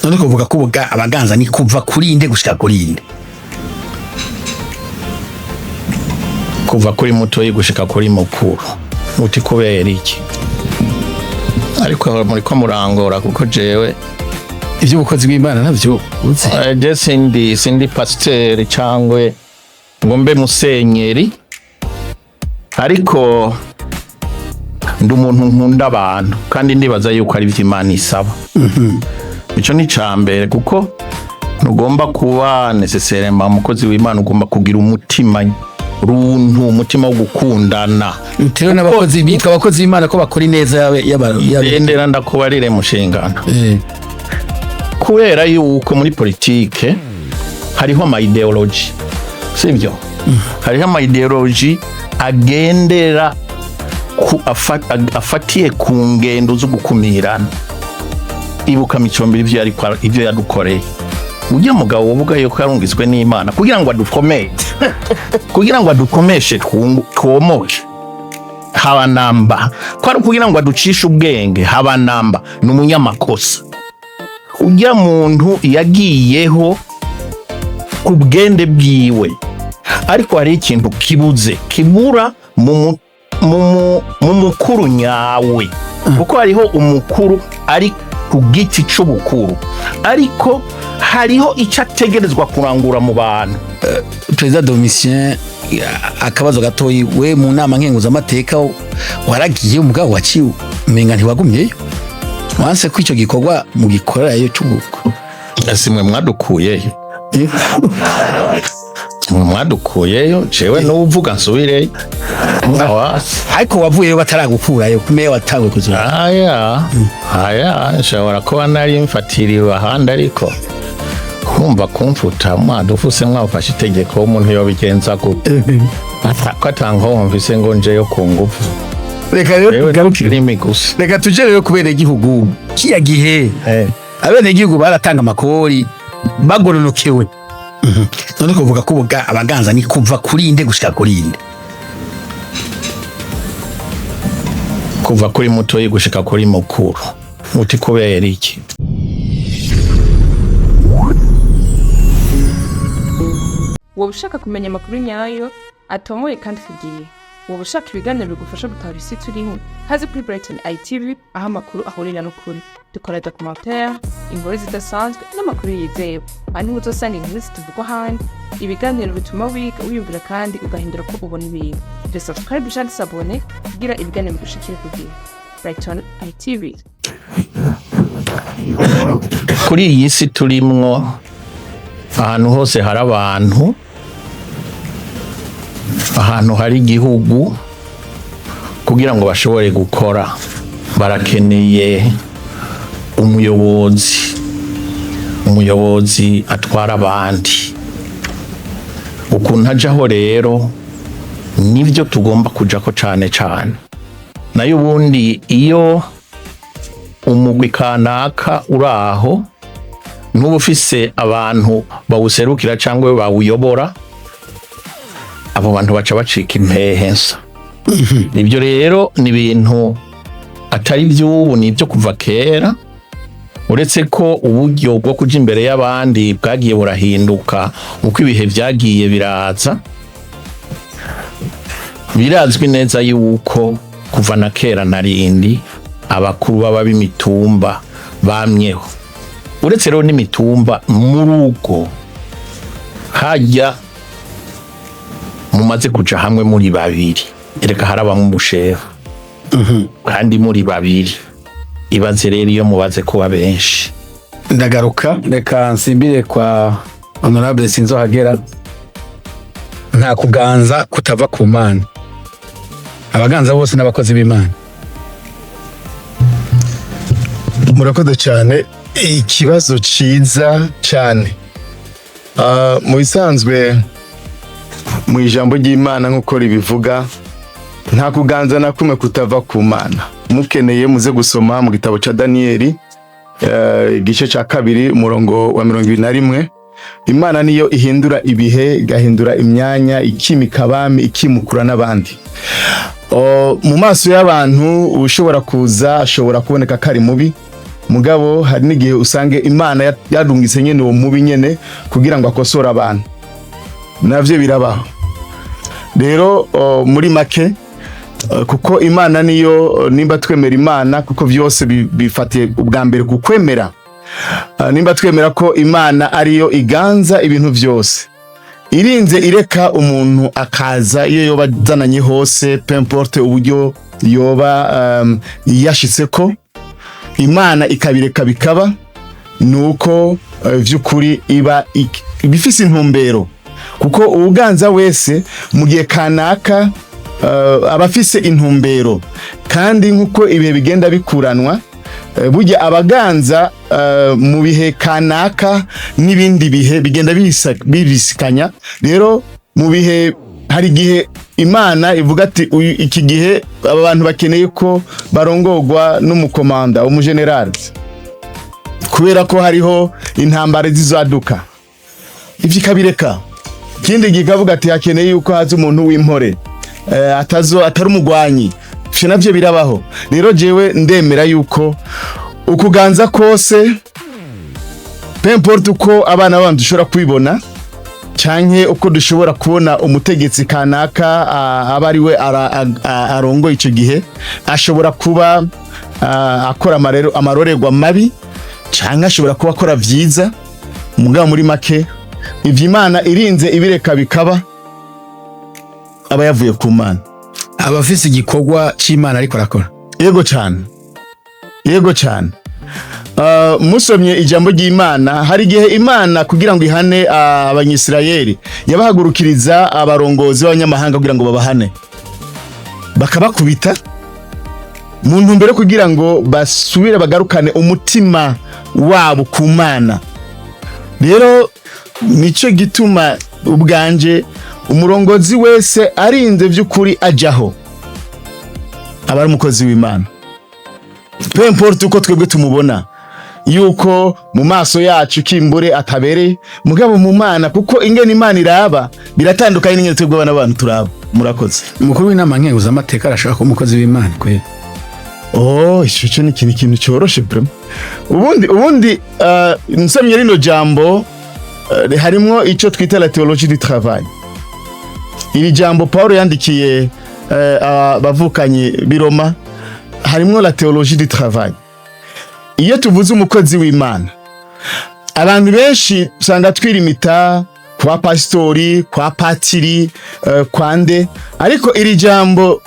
None kuvuga ko abaganza ni kuva kuri inde gushika kuri inde? Kuva kuri mutoyi gushika kuri mukuru. Uti kubera iki? Ariko muriko murangora, kuko jewe ivy'ubukozi bw'Imana navyo uzi. Je sindi pasiteri cangwe ngo mbe musenyeri, ariko ndi umuntu nkunda abantu, kandi ndibaza yuko ari ivyo Imana isaba. Ico ni ca mbere, kuko ntugomba kuba nécessairement umukozi w'Imana, ugomba kugira umutima runtu, umutima wo gukundana. Rero n'abakozi bitwa abakozi b'Imana ko bakora ineza yabe Endera ndakubarire, mushingano. Kubera yuko muri politike hariho ama idéologie, sibyo? Hariho ama idéologie agendera ku afatiye ku ngendo zo gukumirana. Ibuka Micombero, ivyo yariko ivyo yadukoreye. Ujya mugabo wovuga yuko yarungitswe n'Imana kugira ngo adukomeze, kugira ngo adukomeshe, twomoke, haba namba ko ari kugira ngo aducishe ubwenge, haba namba. Ni umunyamakosa ujya muntu, yagiyeho ku bwende bwiwe, ariko hari ikintu kibuze, kibura mu mukuru nyawe, kuko hariho umukuru ari ku giti c'ubukuru, ariko hariho icyo ategerezwa kurangura mu bantu. Perezida Domitien, akabazo gatoyi: we mu nama nkenguzamateka waragiye, umugabo waciye umenga ntiwagumyeyo, wanse ko ico gikorwa mugikorerayo c'ubukwe. Simwe mwadukuyeyo? Mwe mwadukuyeyo, jewe n'uvuga nsubireyo. Awasi. Ariko wavuyeyo bataragukurayo, kumeya watangwe kuzura. Aya, nshobora kuba nari mfatiriwe ahandi, ariko kumva kumfuta mwadufuse, mwafashe itegeko, umuntu yobigenza gute ko atankoho mfise ngo njeyo ku ngufu? Reka rero Jewe tugarukire. Rimi gusa. Reka tuje rero kubera igihugu kiya gihe abenegihugu baratanga amakori bagoronokewe. None kuvuga ko abaganza ni kuva kuri inde gushika kuri inde? Kuva kuri mutoyi gushika kuri mukuru. Uti kubera iki? Woba ushaka kumenya amakuru nyayo atomoye kandi ku gihe? Woba ushaka ibiganiro bigufasha gutahura isi turimo? Haze kuri Brighton ITV, aho amakuru ahurira n'ukuri. Dukora documentaire, inkuru zidasanzwe n'amakuru yizewe. Aha niho uzosanga inkuru zitavugwa ahandi, ibiganiro bituma wiga, wiyumvira kandi ugahindura ko ubona ibintu. De subscribe cyangwa s'abonner kugira ibiganiro bigushikire ku gihe. Brighton ITV. Kuri iyi si turimwo, ahantu hose hari abantu, ahantu hari igihugu, kugira ngo bashobore gukora barakeneye umuyobozi, umuyobozi atwara abandi. Ukuntu ajaho rero nibyo tugomba kujako cane cane. Nayo ubundi iyo umugwi kanaka uri aho, ntuba ufise abantu bawuserukira cyangwa bawuyobora, abo bantu baca bacika impehe nsa. Ibyo rero ni ibintu atari iby'ubu, ni ibyo kuva kera, uretse ko uburyo bwo kuja imbere y'abandi bwagiye burahinduka uko ibihe byagiye biraza. Birazwi neza yuko kuva na kera narindi abakuru baba b'imitumba bamyeho. Uretse rero n'imitumba, mu rugo hajya mumaze kuja hamwe muri babiri, reka harabamwe umushefu kandi muri babiri. Ibaze rero iyo mubaze kuba benshi. Ndagaruka. Reka nsimbire kwa honorable Sinzohagera. Nta kuganza kutava ku Mana, abaganza bose n'abakozi b'Imana. Murakoze cyane, ikibazo cyiza cyane. Mu bisanzwe, mu ijambo ry'Imana nk'uko ribivuga, nta kuganza na kumwe kutava ku Mana. Mukeneye muze gusoma mu gitabo cya Daniyeli, igice cya 2, umurongo wa 21. Imana niyo ihindura ibihe, igahindura imyanya, ikimika abami, ikimukura n'abandi. Mu maso y'abantu ushobora kuza ashobora kuboneka ko ari mubi. Mugabo hari n'igihe usanga Imana yarungitse nyene uwo mubi nyene kugira ngo akosore abantu, navyo birabaho. Rero muri make, kuko Imana niyo, nimba twemera Imana, kuko vyose bifatiye ubwa mbere ku kwemera. Nimba twemera ko Imana ariyo iganza ibintu vyose, irinze ireka umuntu akaza iyo yoba azananye hose, peu importe uburyo yoba yashitseko, Imana ikabireka bikaba, nuko vy'ukuri iba ibifise intumbero, kuko uwuganza wese mu gihe kanaka aba afise intumbero. Kandi nk'uko ibihe bigenda bikuranwa, burya abaganza mu bihe kanaka n'ibindi bihe bigenda bibisikanya. Rero mu bihe, hari igihe Imana ivuga ati: "Uyu, iki gihe aba bantu bakeneye ko barongorwa n'umukomanda, umujenerali, kubera ko hariho intambara zizaduka." Ivyo ikabireka. Ikindi gihe ikavuga ati: "Hakeneye yuko haza umuntu w'impore, atazo atari umugwanyi." Ivyo navyo birabaho. Rero jewe ndemera yuko ukuganza kose, peu importe uko abana b'abantu dushobora kubibona canke uko dushobora kubona umutegetsi kanaka, aba ari we arongoye ico gihe, ashobora kuba akora amarorerwa mabi canke ashobora kuba akora vyiza. Mugabo muri make, ivyo Imana irinze ibireka bikaba, aba yavuye ku Mana. Aba afise igikorwa c'Imana ariko arakora. Yego cyane, yego cyane. Musomye ijambo ry'Imana, hari igihe Imana kugira ngo ihane Abanyisirayeli yabahagurukiriza abarongozi b'abanyamahanga kugira ngo babahane, bakabakubita mu ntumbero yo kugira ngo basubire bagarukane umutima wabo ku Mana. Rero nico gituma ubwanje umurongozi wese arinze by'ukuri ajaho aba ari umukozi w'Imana, peu importe uko twebwe tumubona yuko mu maso yacu kimbure atabereye. Mugabo mu Mana, kuko ingene Imana iraba biratandukanye n'ingene twebwe abana b'abantu turaba. Murakoze. Umukuru w'inama nkenguzamateka arashobora kuba umukozi w'Imana kweli? Oh, ico cyo ni ikintu cyoroshe vraiment. Ubundi nsomye rino jambo, harimwo ico twita la théologie du travail. Iri jambo Paul yandikiye abavukanyi b'i Roma, harimwo la théologie du travail. Iyo tuvuze umukozi w'Imana, abantu benshi usanga twirimita kwa pastori, kwa patiri, kwa nde, ariko iri jambo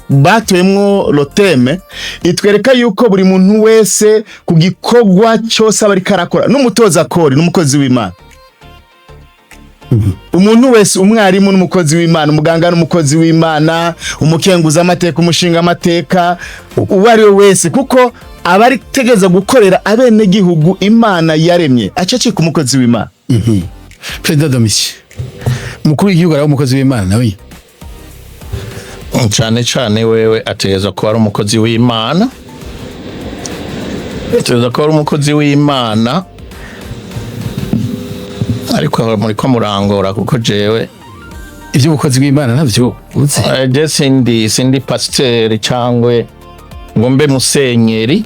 batoyemwo le thème itwereka yuko buri muntu wese ku gikorwa cyose aba ariko arakora, n'umutoza kori n'umukozi w'Imana, umuntu wese, umwarimu n'umukozi w'Imana, umuganga n'umukozi w'Imana, umukenguza amateka, umushinga amateka, uwo ari we wese, kuko aba ari tegeza gukorera abenegihugu Imana yaremye, aca acika umukozi w'Imana. Perezida Domitien, umukuru w'igihugu araba umukozi w'Imana nawe? Cyane cyane wewe ategereza kuba ari umukozi w'Imana, ategereza kuba ari umukozi w'Imana. Ariko aho muri ko murangora, kuko jewe iby'ubukozi bw'Imana ntabyo uzi. Je sindi pasiteri cyangwa ngo mbe musenyeri,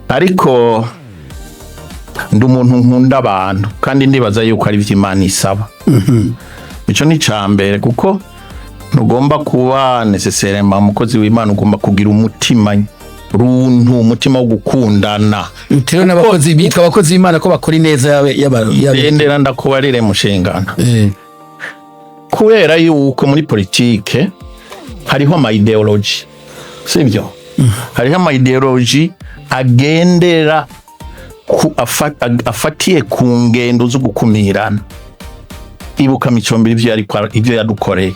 ariko ndi umuntu nkunda abantu, kandi ndibaza yuko ari byo Imana isaba. Ico ni ca mbere, kuko ntugomba kuba nécessairement umukozi w'Imana, ugomba kugira umutima runtu, umutima wo gukundana. Bitewe n'abakozi bitwa abakozi b'Imana ko bakora ineza yabe Endera ndakubarire, mushingano. Kubera yuko muri politike hariho ama idéologie, sibyo? Hariho ama idéologie agendera ku afatiye ku ngendo zo gukumirana. Ibuka Micombero, ivyo yariko ivyo yadukoreye.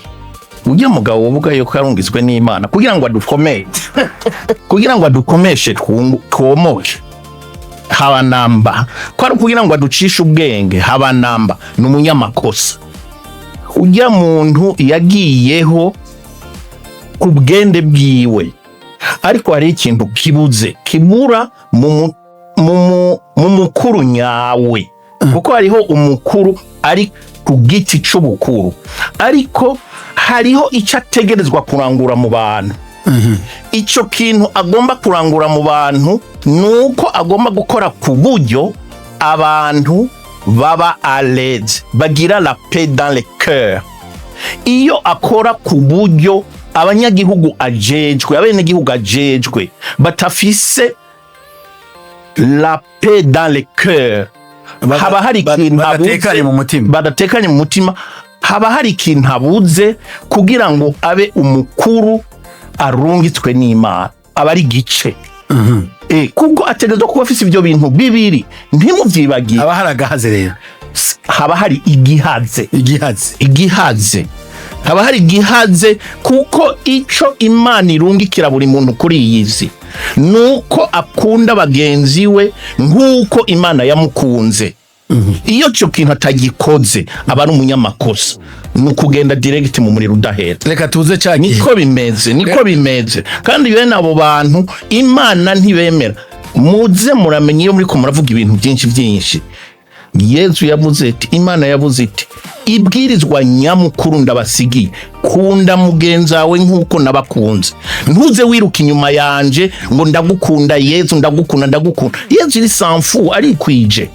Ujya mugabo wovuga yuko yarungitswe n'Imana kugira ngo adukomeye, kugira ngo adukomeshe, twomoke, haba namba ko ari kugira ngo aducishe ubwenge, haba namba. Ni umunyamakosa. Ujya muntu yagiyeho ku bwende bwiwe, ariko hari ikintu kibuze, kibura mu mukuru nyawe, kuko hariho umukuru ari ku giti c'ubukuru, ariko hariho icyo ategerezwa kurangura mu bantu. Ico kintu agomba kurangura mu bantu nuko agomba gukora ku buryo abantu baba à l'aise, bagira la paix dans le cœur. Iyo akora ku buryo abanyagihugu ajejwe, abenegihugu ajejwe batafise la paix dans le cœur, haba hari ikintu badatekanye abuze. Mu mutima. Badatekanye mu mutima, haba hari ikintu abuze kugira ngo abe umukuru arungitswe n'Imana, aba ari igice. Kuko ategerezwa kuba afise ivyo bintu bibiri, ntimuvyibagiye. Haba hari agahaze rero. Haba hari igihaze. Igihaze. Igihaze, haba hari igihaze, kuko ico Imana irungikira buri muntu kuri iyi si nuko akunda bagenzi we nk'uko Imana yamukunze. Iyo cyo kintu atagikoze, aba ari umunyamakosa, ni ukugenda direct mu muriro udahera. Reka tuze ca gihe. Niko bimeze, niko bimeze. Kandi bene abo bantu Imana ntibemera. Muze muramenye, iyo muriko muravuga ibintu byinshi byinshi, Yezu yavuze ati, Imana yavuze iti: "Ibwirizwa nyamukuru ndabasigiye, kunda mugenzi wawe nk'uko nabakunze." Ntuze wiruka inyuma yanje ngo ndagukunda Yezu, ndagukunda, ndagukunda Yezu. Il s'en fout, arikwije.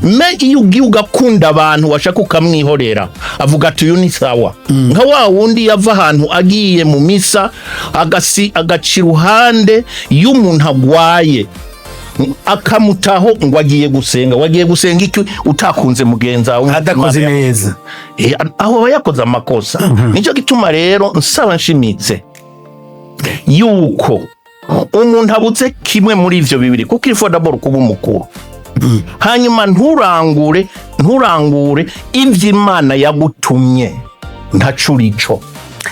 Mais iyo ugiye ugakunda abantu, washaka ukamwihorera, avuga ati: "Uyu ni sawa." Nka wa wundi yava ahantu agiye mu misa, agasi agaca iruhande y'umuntu agwaye, akamutaho ngo agiye gusenga. Wagiye gusenga iki utakunze mugenzi wawe? Adakoze neza. Aho aba yakoze amakosa. Nicyo gituma rero nsaba nshimitse yuko umuntu abuze kimwe muri ivyo bibiri, kuko il faut d'abord kuba umukuru, hanyuma nturangure ivyo Imana yagutumye, ntacurico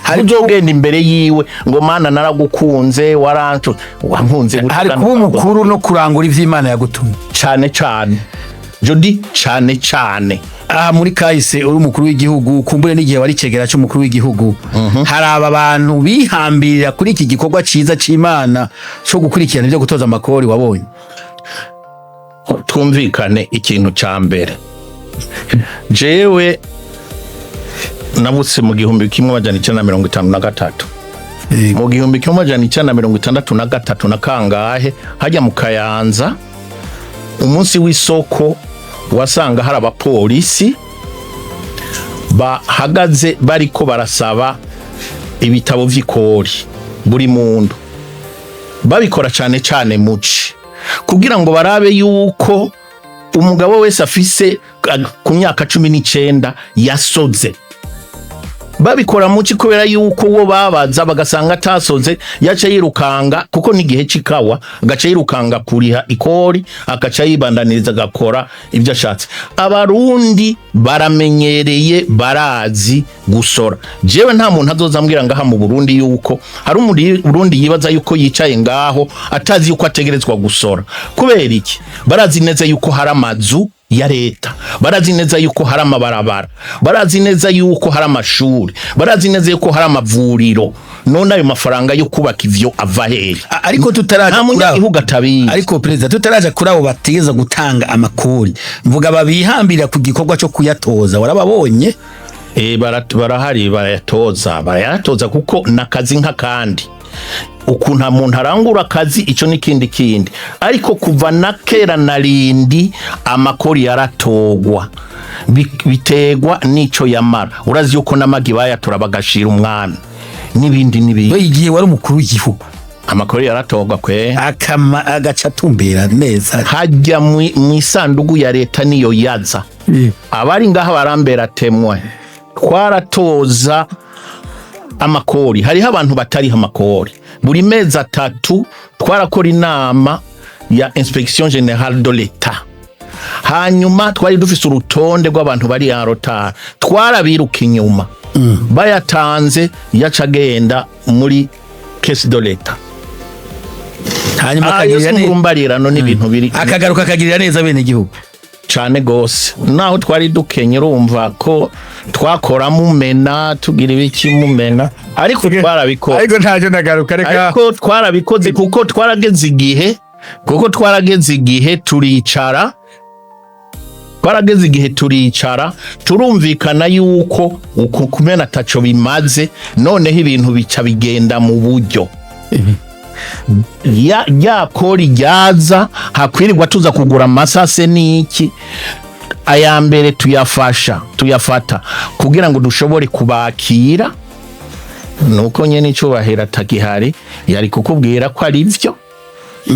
hari ugenda imbere yiwe ngo: "Mana, naragukunze, warancu wankunze gute?" Hari kuba umukuru no kurangura ivy'Imana yagutumye. Cane cane, Jody, cane cane. Aha muri kahise uri umukuru w'igihugu, kumbure n'igihe wari cegera c'umukuru w'igihugu, hari aba bantu bihambirira kuri iki gikorwa ciza c'Imana co gukurikirana ibyo gutoza amakori wabonye? Twumvikane ikintu ca mbere. Jewe navutse mu 1953. Mu 1963 na kangahe, hajya mu Kayanza, umunsi w'isoko wasanga hari abapolisi bahagaze bariko barasaba ibitabo vy'ikori buri muntu. Babikora cane cane muci kugira ngo barabe yuko umugabo wese afise ku myaka 19 yasoze. Babikora muci kubera yuko uwo babaza bagasanga atasoze yaca yirukanga, kuko n'igihe c'ikawa, agaca yirukanga kuriha ikori, agaca yibandaniriza agakora ibyo ashatse. Abarundi baramenyereye, barazi gusora. Jewe nta muntu azoza ambwira ngaha mu Burundi yuko hari Umurundi yibaza yuko yicaye ngaho atazi yuko ategerezwa gusora. Kubera iki? Barazi neza yuko hari amazu ya leta, barazi neza yuko hari amabarabara, barazi neza yuko hari amashuri, barazi neza yuko hari amavuriro. None ayo mafaranga yo kubaka ivyo ava hehe? Ariko tutaraja Nta kuri abo- munyagihugu atabizi. Ariko perezida, tutaraja kuri abo bategeza gutanga amakori, mvuga babihambira ku gikorwa cyo kuyatoza, warababonye? Barahari, barayatoza, barayatoza, kuko nakazi nk'akandi. Ukuntu umuntu arangura akazi, ico n'ikindi kindi. Ariko kuva na kera na rindi amakori yaratogwa. Bitegwa n'ico yamara. Urazi yuko n'amagi bayatora bagashira umwami, n'ibindi n'ibindi. We igihe wari umukuru w'igihugu, Amakori yaratogwa kwe. Akama agaca atumbera neza. Hajya mw'isandugu ya leta niyo yaza. Abari ngaha barambera temwe. Twaratoza amakori. Hariho abantu batariho amakori. Buri mezi 3 twarakora inama ya Inspection Générale de l'État, hanyuma twari dufise urutonde rw'abantu bari en retard, twarabiruka inyuma. Bayatanze yaca agenda muri caisse de l'État. Hanyuma Ayo akagirira neza, singumbarirano n'ibintu biri akagaruka akagirira neza bene igihugu. Cane gose. Naho twari dukenye, urumva ko twakora mumena, tugira ibiki mumena, ariko twarabikora. Ariko ntacyo, ndagaruka, reka. Ariko twarabikoze, kuko twarageze igihe turicara. Twarageze igihe turicara, turumvikana yuko uku kumena ataco bimaze. Noneho ibintu bica bigenda mu buryo ya rya kori ryaza, hakwirirwa tuza kugura amasase n'iki. Aya mbere tuyafasha, tuyafata kugira ngo dushobore kubakira. Nuko nyene icubahiro atagihari, yari kukubwira ko ari vyo.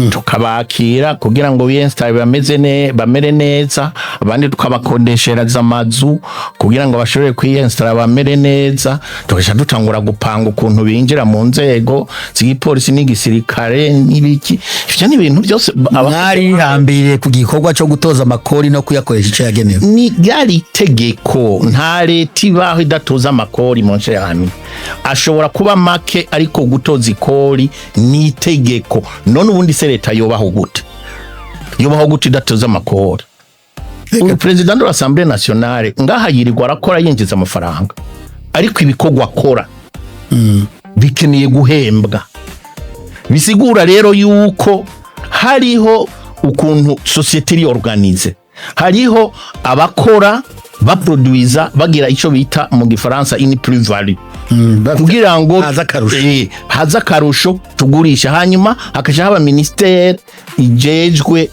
Tukabakira kugira ngo biyinstalle, bameze ne bamere neza. Abandi tukabakodeshereza amazu kugira ngo bashobore kwiyinstalla, bamere neza. Tugaca dutangura gupanga ukuntu binjira mu nzego z'igipolisi n'igisirikare n'ibiki. Ivyo ni ibintu byose Mwarihambiriye ku gikorwa cyo gutoza amakori no kuyakoresha icyo yagenewe. Ni ryari itegeko. Nta leta ibaho idatoza amakori. Mu nce yanyu ashobora kuba make, ariko gutoza ikori ni itegeko. None ubundi se leta yobaho gute? Yobaho gute idatoza amakori? Uyu président de l'Assemblée nationale ngaha yirirwa arakora, yinjiza amafaranga, ariko ibikorwa akora bikeneye guhembwa. Bisigura rero yuko hariho ukuntu société iri organisée, hariho abakora, baproduiza, bagira icyo bita mu gifaransa une plus-value, kugira ngo haza akarusho. Haza akarusho tugurisha. Hanyuma hakaja haba ministère ijejwe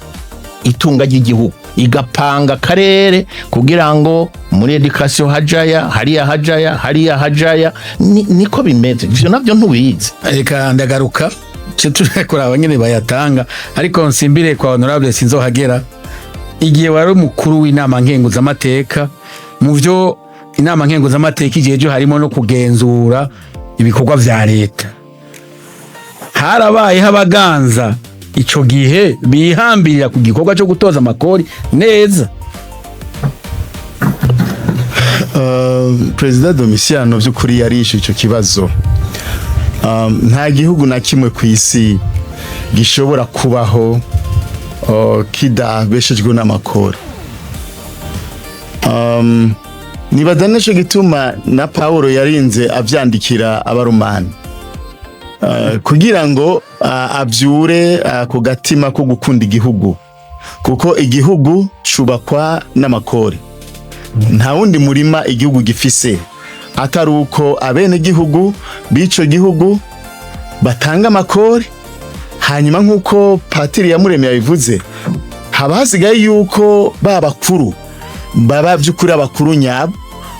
itunga ry'igihugu, igapanga akarere kugira ngo muri éducation hajaya hariya, hajaya hariya, hajaya. Niko bimeze. Ivyo navyo ntubizi. Reka ndagaruka ce kuraba nyene bayatanga, ariko nsimbire kwa honorable Sinzohagera. Igihe wari umukuru w'inama nkenguzamateka, mu vyo inama nkenguzamateka igihe harimo no kugenzura ibikorwa vya leta, harabayeho abaganza ico gihe bihambirira ku gikorwa cyo gutoza amakori neza? Perezida Domitiano by'ukuri yarishe icyo kibazo. Nta gihugu na kimwe ku isi gishobora kubaho kidabeshejwe n'amakori. Nibaza nico gituma na Paulo yarinze avyandikira Abaromani kugira ngo avyure ku gatima ko gukunda igihugu, kuko igihugu cubakwa n'amakori. Nta wundi murima igihugu gifise atari uko abene gihugu b'ico gihugu batanga amakori. Hanyuma, nk'uko Patiri Yamuremye yabivuze, haba hasigaye yuko ba bakuru baba by'ukuri abakuru nyabo,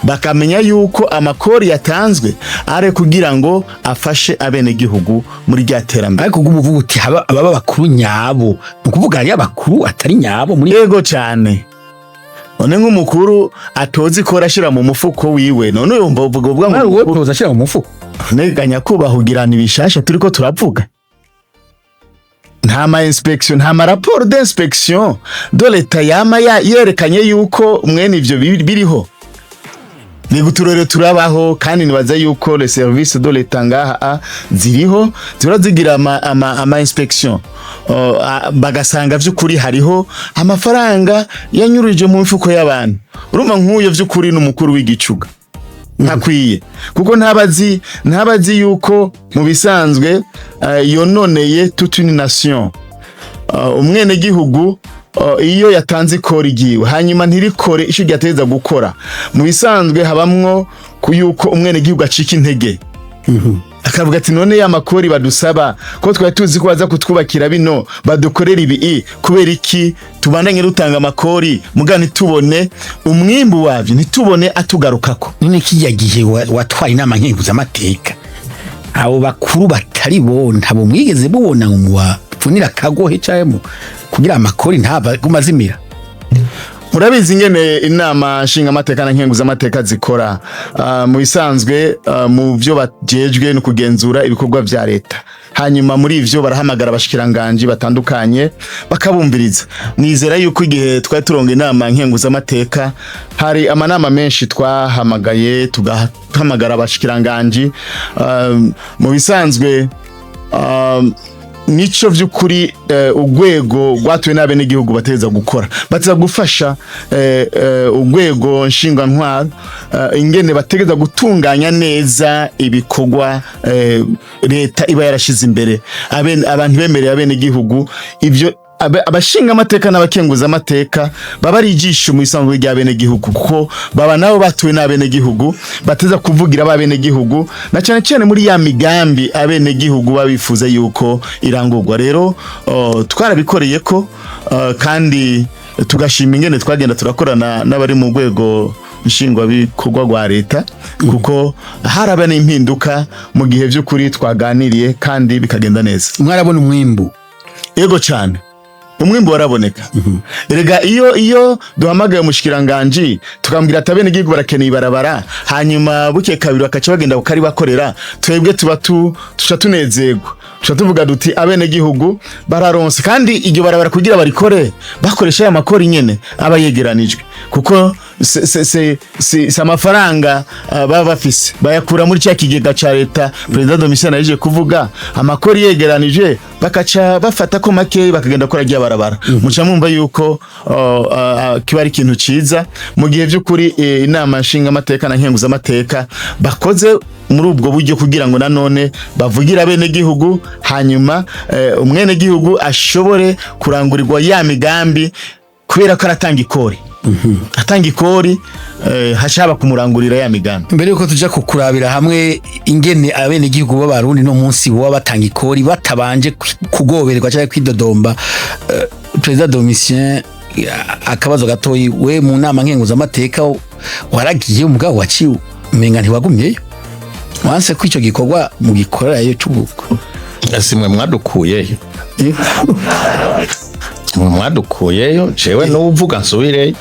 bakamenya yuko amakori yatanzwe ari kugira ngo afashe abene gihugu muri rya terambere. Ariko ubwo uvuga uti ababa bakuru nyabo, ni ukuvuga hariyo abakuru atari nyabo muri Yego cyane. None nk'umukuru atozi ko arashira mu mufuko wiwe, none yumva uvuga ngo Mwari uwe toza ashira mu mufuko? Nega nyakubahwa, ugirana ibishasha turiko turavuga. Nta ma inspection, nta ma rapport d'inspection de l'État yama yerekanye yuko mwene ivyo biriho. Ni guturere turabaho, kandi nibaza yuko les services de l'État ngaha ziriho, zihora zigira ama inspection, bagasanga vy'ukuri hariho amafaranga yanyurije mu mifuko y'abantu. Urumva nk'uyo vy'ukuri n'umukuru w'igicuga ntakwiye, kuko ntabazi yuko mu bisanzwe yononeye toute une nation. Umwenegihugu iyo yatanze ikori ryiwe, hanyuma ntirikore ico ryateza gukora, mu bisanzwe habamwo ku yuko umwenegihugu acika intege, akavuga ati: "None ya makori badusaba, ko twari tuzi ko baza kutwubakira bino, badukorera ibi, kubera iki tubandanye dutanga amakori muga ntitubone umwimbu wavyo, ntitubone atugarukako?" None kijya gihe watwaye inama nkenguzamateka, abo bakuru batari bo ntabo mwigeze mubona ngo mubapfunira akagohe canke kugira amakori ntava guma azimira? Murabizi ingene inama nshingamateka na nkenguzamateka zikora. Mu bisanzwe, mu byo bajejwe no kugenzura ibikorwa vya leta. Hanyuma muri ivyo barahamagara abashikiranganji batandukanye, bakabumviriza. Nizera yuko igihe twari turonga inama nkenguzamateka, hari amanama menshi twahamagaye, tugahamagara abashikiranganji. Mu bisanzwe, nico vy'ukuri urwego rwatuwe n'abenegihugu bateza gukora, bateza gufasha urwego nshingwantwaro ingene bategeza gutunganya neza ibikorwa leta iba yarashize imbere, abantu bemereye abenegihugu ivyo. Abashinga amateka n'abakenguza amateka baba ari ijisho mu isanzwe rya bene gihugu, kuko baba nabo batuwe n'abene gihugu, bateza kuvugira abene gihugu, na cyane cyane muri ya migambi abene gihugu babifuza yuko irangurwa. Rero twarabikoreye ko kandi tugashima ingene twagenda turakorana n'abari mu rwego nshingwabikorwa rwa leta, kuko haraba n'impinduka mu gihe by'ukuri twaganiriye kandi bikagenda neza. Mwarabona umwimbu? Yego cyane, umwimbu waraboneka. Erega iyo duhamagaye umushikiranganji tukambwira ati abenegihugu barakeneye ibarabara, hanyuma buke kabiri bakaca bagenda kukaribakorera, twebwe tuba tuca tunezerwa, tuca tuvuga duti abenegihugu bararonse. Kandi iryo barabara kugira barikore bakoresha aya makori nyene aba yegeranijwe, kuko se amafaranga baba bafise bayakura muri cya kigega ca leta Perezida Domitien yaje kuvuga. Amakori yegeranije bakaca bafata ko make bakagenda gukora rya barabara. Muca mwumva yuko kiba ari ikintu ciza mu gihe by'ukuri inama nshinga amateka na nkenguza amateka bakoze muri ubwo buryo kugira ngo nanone bavugire abene gihugu, hanyuma umwene gihugu ashobore kurangurirwa ya migambi kubera ko aratanga ikori, atanga ikori, hashaba kumurangurira ya migambi. Mbere yuko tuja kukurabira hamwe ingene abenegihugu b'Abarundi no munsi boba batanga ikori batabanje kugoberwa cyangwa kwidodomba, Perezida Domitien, akabazo gatoyi: we mu nama nkenguzamateka waragiye, umugabo waciye umenga ntiwagumyeyo, wanse ko ico gikorwa mugikorerayo c'ubukwe. Simwe mwadukuyeyo, mwe mwadukuyeyo, jewe n'uvuga nsubireyo.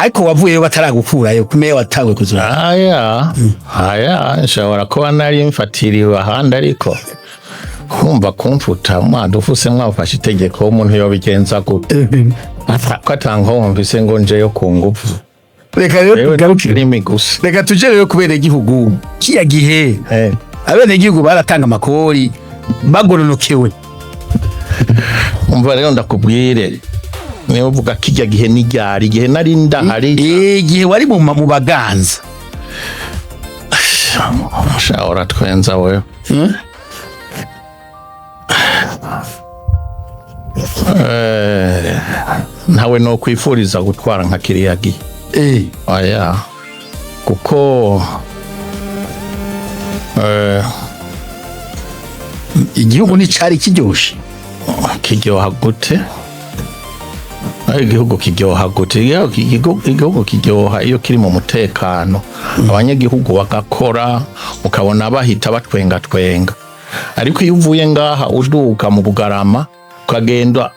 Ariko wavuyeyo bataragukurayo kumeye watangwe kuzura. Aya nshobora kuba nari mfatiriwe ahandi, ariko kumva kumfuta mwadufuse, mwafashe itegeko, umuntu yobigenza gute ko atankomvise ngo njeyo ku ngufu? Reka rero Jewe tugaruke. Rimi gusa. Reka tuje rero kubera igihugu kiya gihe abenegihugu baratanga amakori bagoronokewe. Umva rero ndakubwire, niba uvuga kijya gihe n'iryari igihe nari ndahari? Igihe wari mu baganza. Sha, uratwenza wewe. Ntawe no kwifuriza gutwara nka kiriya gihe. Oya, kuko Igihugu nticari kiryoshe? Kiryoha gute? Igihugu kiryoha gute? Igihugu kiryoha iyo kiri mu mutekano, abanyagihugu bagakora, ukabona bahita batwenga twenga. Ariko iyo uvuye ngaha uduka mu Bugarama ukagenda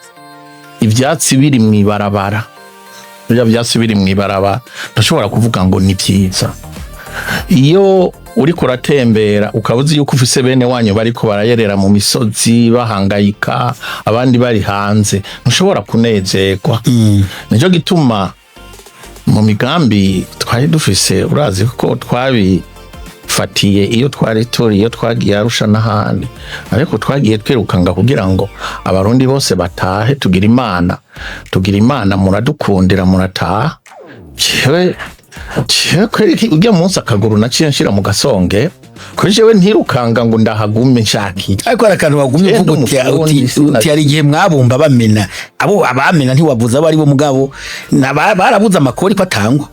ivyatsi biri mw'ibarabara, birya vyatsi biri mw'ibarabara, ndashobora kuvuga ngo ni vyiza. Iyo uriko uratembera ukaba uzi yuko ufise bene wanyu bariko barayerera mu misozi bahangayika, abandi bari hanze, ntushobora kunezerwa. Nico gituma mu migambi twari dufise, urazi ko twabifatiye iyo twari turi, iyo twagiye Arusha n'ahandi, ariko twagiye twirukanga kugira ngo Abarundi bose batahe. Tugira Imana, tugira Imana, muradukundira murataha. Jewe kweri ujya munsi akaguru naciye nshira mu gasonge, kuri jewe ntirukanga ngo ndahagume nshaka iki. Ariko hari akantu wagumye Genda uvuga uti umufundi, uti hari igihe mwabumba bamena, abo abamena ntiwavuze abo ari bo, mugabo barabuze amakori ko atangwa.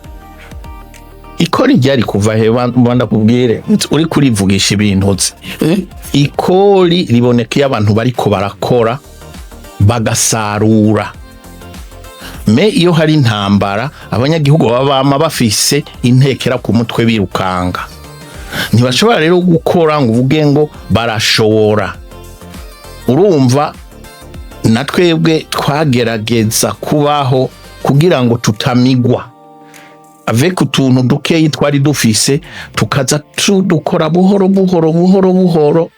Ikori ryari kuva he? Ndakubwire, uri kurivugisha ibintu uzi. Ikori riboneka iyo abantu bariko barakora bagasarura. Me iyo hari intambara, abanyagihugu baba bama bafise intekera ku mutwe birukanga, ntibashobora rero gukora ngo uvuge ngo barashobora. Urumva na twebwe twagerageza kubaho kugira ngo tutamigwa avec utuntu dukeyi twari dufise, tukaza tudukora buhoro buhoro buhoro buhoro.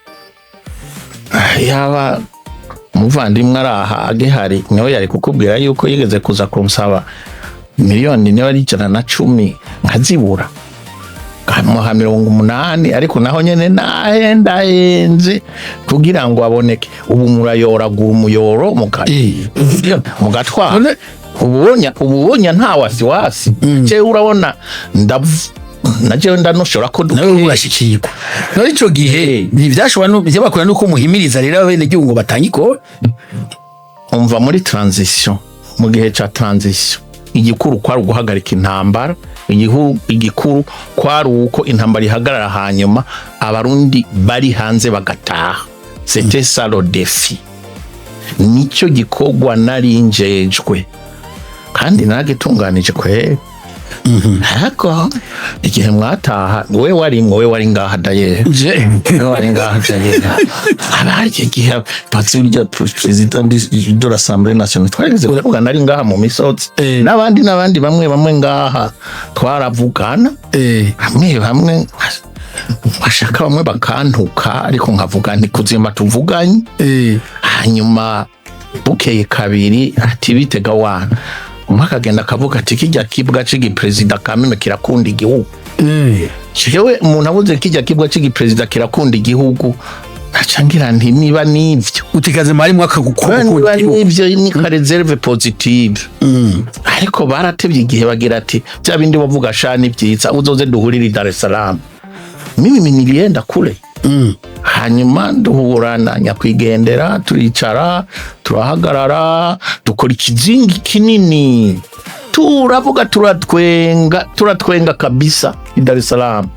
Yaba umuvandimwe ari aha agihari, niwe yari kukubwira yuko yigeze kuza kunsaba miliyoni niba ari 110 nkazibura, nkamuha 80, ariko naho nyene nahendahenze kugira ngo aboneke. Ubu murayoragura umuyoro mugatwara. Ububonya nta wasiwasi. Jewe urabona na jewe ndanoshora ko Nawe dukeyi. urashikirwa. None ico gihe ntivyashobora no vyabakora nuko muhimiriza rero abenegihugu ngo batange ikori? Umva, muri transition, mu gihe ca transition, igikuru kwari uguhagarika intambara. Igikuru kwari uko intambara ihagarara, hanyuma Abarundi bari hanze bagataha. C'était ça le défi. Nicyo gikorwa nari njejwe kandi naragitunganije kwe. Ariko igihe mwataha, we warimwo, we wari ngaha daye. Je. We wari ngaha daye. Aba icyo gihe patsi urya président de l'Assemblée nationale twarigeze kuvuga, nari ngaha mu misozi n'abandi n'abandi, bamwe bamwe ngaha twaravugana. Bamwe bamwe bashaka, bamwe bakantuka, ariko nkavuga nti kuzima tuvuganye. Hanyuma bukeye kabiri ati: "Bitega wana." Umwe akagenda akavuga ati: "Kijya kibwa c'igiperezida kameme kirakunda igihugu." Jewe umuntu avuze kijya kibwa c'igiperezida kirakunda igihugu, naca ngira nti niba nivyo, Utikaze mwari mwaka niba gukunda. nivyo, ni ka réserve positive. Ariko baratevye igihe bagira ati: "Bya bindi bavuga sha ni vyiza, uzoze duhurire i Dar es Salaam." Mimi nilienda kule, hanyuma duhura na nyakwigendera, turicara, turahagarara, dukora ikizingi kinini, turavuga, turatwenga, turatwenga kabisa i Dar es Salaam,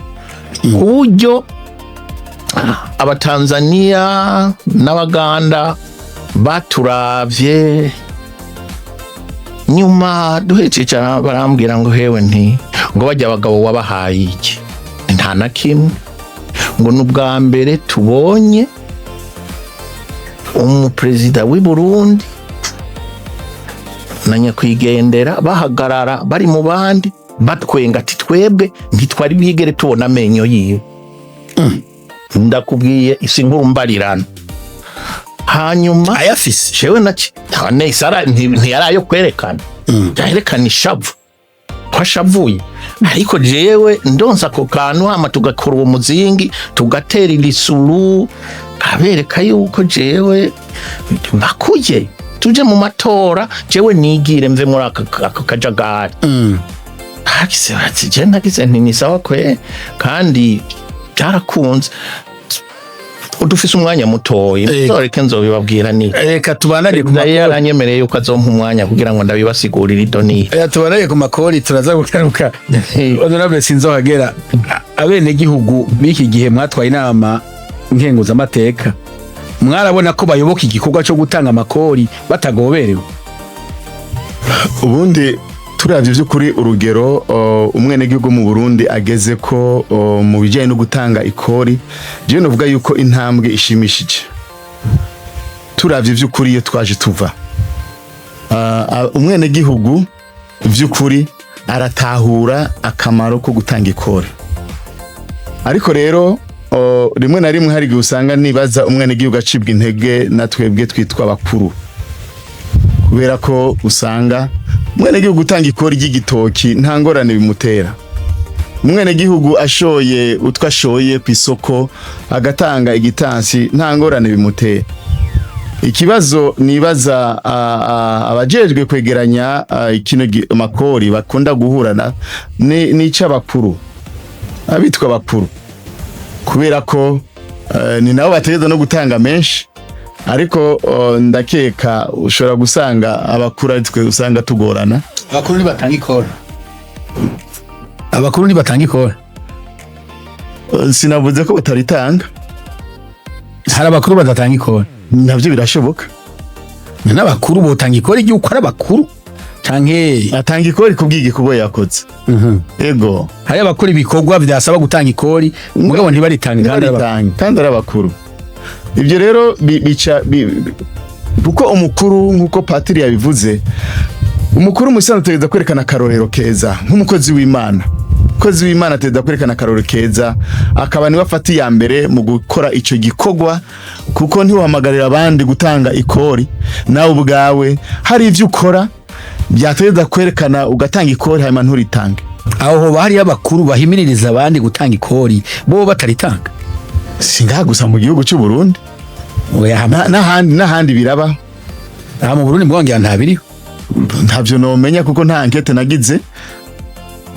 ku buryo Abatanzania n'Abaganda baturavye. Nyuma duhejeje barambwira ngo: "Hewe," nti ngo "bajya abagabo wabahaye iki?" "Nta na kimwe." Ngo: "Ni ubwa mbere tubonye umuperezida w'i Burundi na nyakwigendera bahagarara bari mu bandi batwenga," ati: "Twebwe ntitwari bwigere tubona amenyo yiwe." Ndakubwiye, isi nkuru mbarirano. Hanyuma Ayafise. Jewe naci none sara ntiyari ayo kwerekana, yaherekana ishavu twashavuye. Ariko jewe ndonsa ako kantu, hama tugakora uwo muzingi, tugatera irisuru, abereka yuko jewe bakuye tuje mu matora, jewe nigire mve muri aka kajagari. Hagize bati je nagize nti ni sawa kwe, kandi byarakunze. Dufise umwanya mutoyi, nzoreke nzobibabwira ni Reka tubanane ku nayo makori. Yaranyemereye yuko azompa umwanya kugira ngo ndabibasigurire idoni. Reka tubanane ku makori, turaza kugaruka. Honorable Sinzohagera, abenegihugu b'iki gihe mwatwaye inama nkenguzamateka, mwarabona ko bayoboka igikorwa cyo gutanga amakori batagoberewe? Ubundi turavye by'ukuri urugero umwenegihugu mu Burundi ageze ko mu bijyanye no gutanga ikori, jewe novuga yuko intambwe ishimishije. Turavye by'ukuri iyo twaje tuva, umwenegihugu by'ukuri aratahura akamaro ko gutanga ikori. Ariko rero rimwe na rimwe hari igihe usanga nibaza umwenegihugu acibwa intege na twebwe twitwa abakuru, kubera ko usanga umwenegihugu utanga ikori ry'igitoki nta ngorane bimutera. Umwenegihugu ashoye utwo ashoye ku isoko agatanga igitansi, nta ngorane bimutera. Ikibazo nibaza abajejwe kwegeranya kino makori bakunda guhurana ni icy'abakuru, abitwa abakuru, kubera ko ni nabo bategereza no gutanga menshi. Ariko ndakeka ushobora gusanga abakuru ari twe usanga tugorana. Abakuru ntibatanga ikora, abakuru ntibatanga ikora. Sinavuze ko bataritanga. Hari abakuru badatanga ikora. Nabyo birashoboka. N'abakuru botanga ikora igihe uko ari abakuru canke Atanga ikori kubw'igikorwa yakoze, ego. Hari abakora ibikorwa vyasaba gutanga ikori, mugabo ntibaritange kandi ari abakuru. Ntibaritange kandi ari abakuru. Ibyo rero bica kuko umukuru, nk'uko patiri yabivuze, umukuru musanzwe ategereza kwerekana akarorero keza nk'umukozi w'Imana. Umukozi w'Imana ategereza kwerekana akarorero keza, akaba niwe afata iya mbere mu gukora ico gikorwa, kuko ntiwahamagarira abandi gutanga ikori nawe ubwawe hari ivyo ukora byategereza kwerekana ugatanga ikori, hanyuma nturitange. Aho hoba hariyo abakuru bahimiririza abandi gutanga ikori bo bataritanga? Si ngaha gusa mu gihugu cy'u Burundi. Oya. N'ahandi biraba. Aha mu Burundi mbwongera ntabiriho. Ntabyo nomenya kuko nta enquête nagize.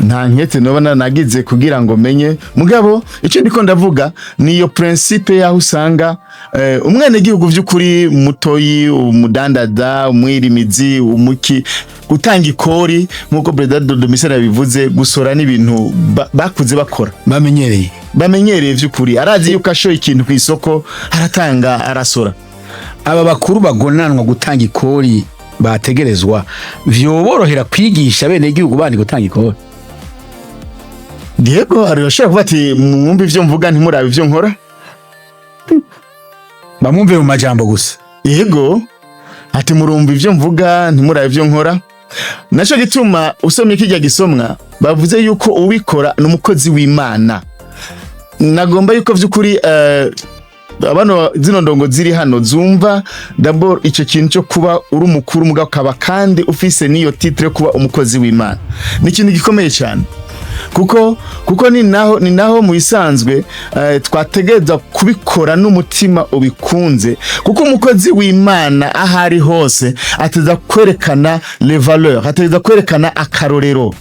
Nta nkete noba nagize kugira ngo menye, mugabo icyo ndiko ndavuga ni iyo principe yaho usanga umwenegihugu vy'ukuri mutoyi, umudandaza, umwirimizi, umuki, gutanga ikori nk'uko Président Domitien yabivuze, gusora n'ibintu bakuze bakora, bamenyereye. Bamenyereye vy'ukuri. Arazi yuko ashoye ikintu ku isoko aratanga, arasora. Aba bakuru bagonanwa gutanga ikori bategerezwa, vyoborohera kwigisha bene igihugu bandi gutanga ikori? Diego arashobora kuvuga ati: "Mwumve ivyo mvuga, ntimurabe ivyo nkora." Bamwumve mu majambo gusa. Yego, ati: "Murumva ivyo mvuga, ntimurabe ivyo nkora." Naco gituma usomye kijya gisomwa bavuze yuko ubikora ni umukozi w'Imana. Nagomba yuko vy'ukuri abano zino ndongo ziri hano zumva d'abord ico kintu cyo kuba uri umukuru, mugabo ukaba kandi ufise n'iyo titre yo kuba umukozi w'Imana, ni ikintu gikomeye cyane, kuko ni naho mu bisanzwe twategereza kubikora n'umutima ubikunze, kuko umukozi w'Imana aho ari hose ateza kwerekana les valeurs, ateza kwerekana akarorero.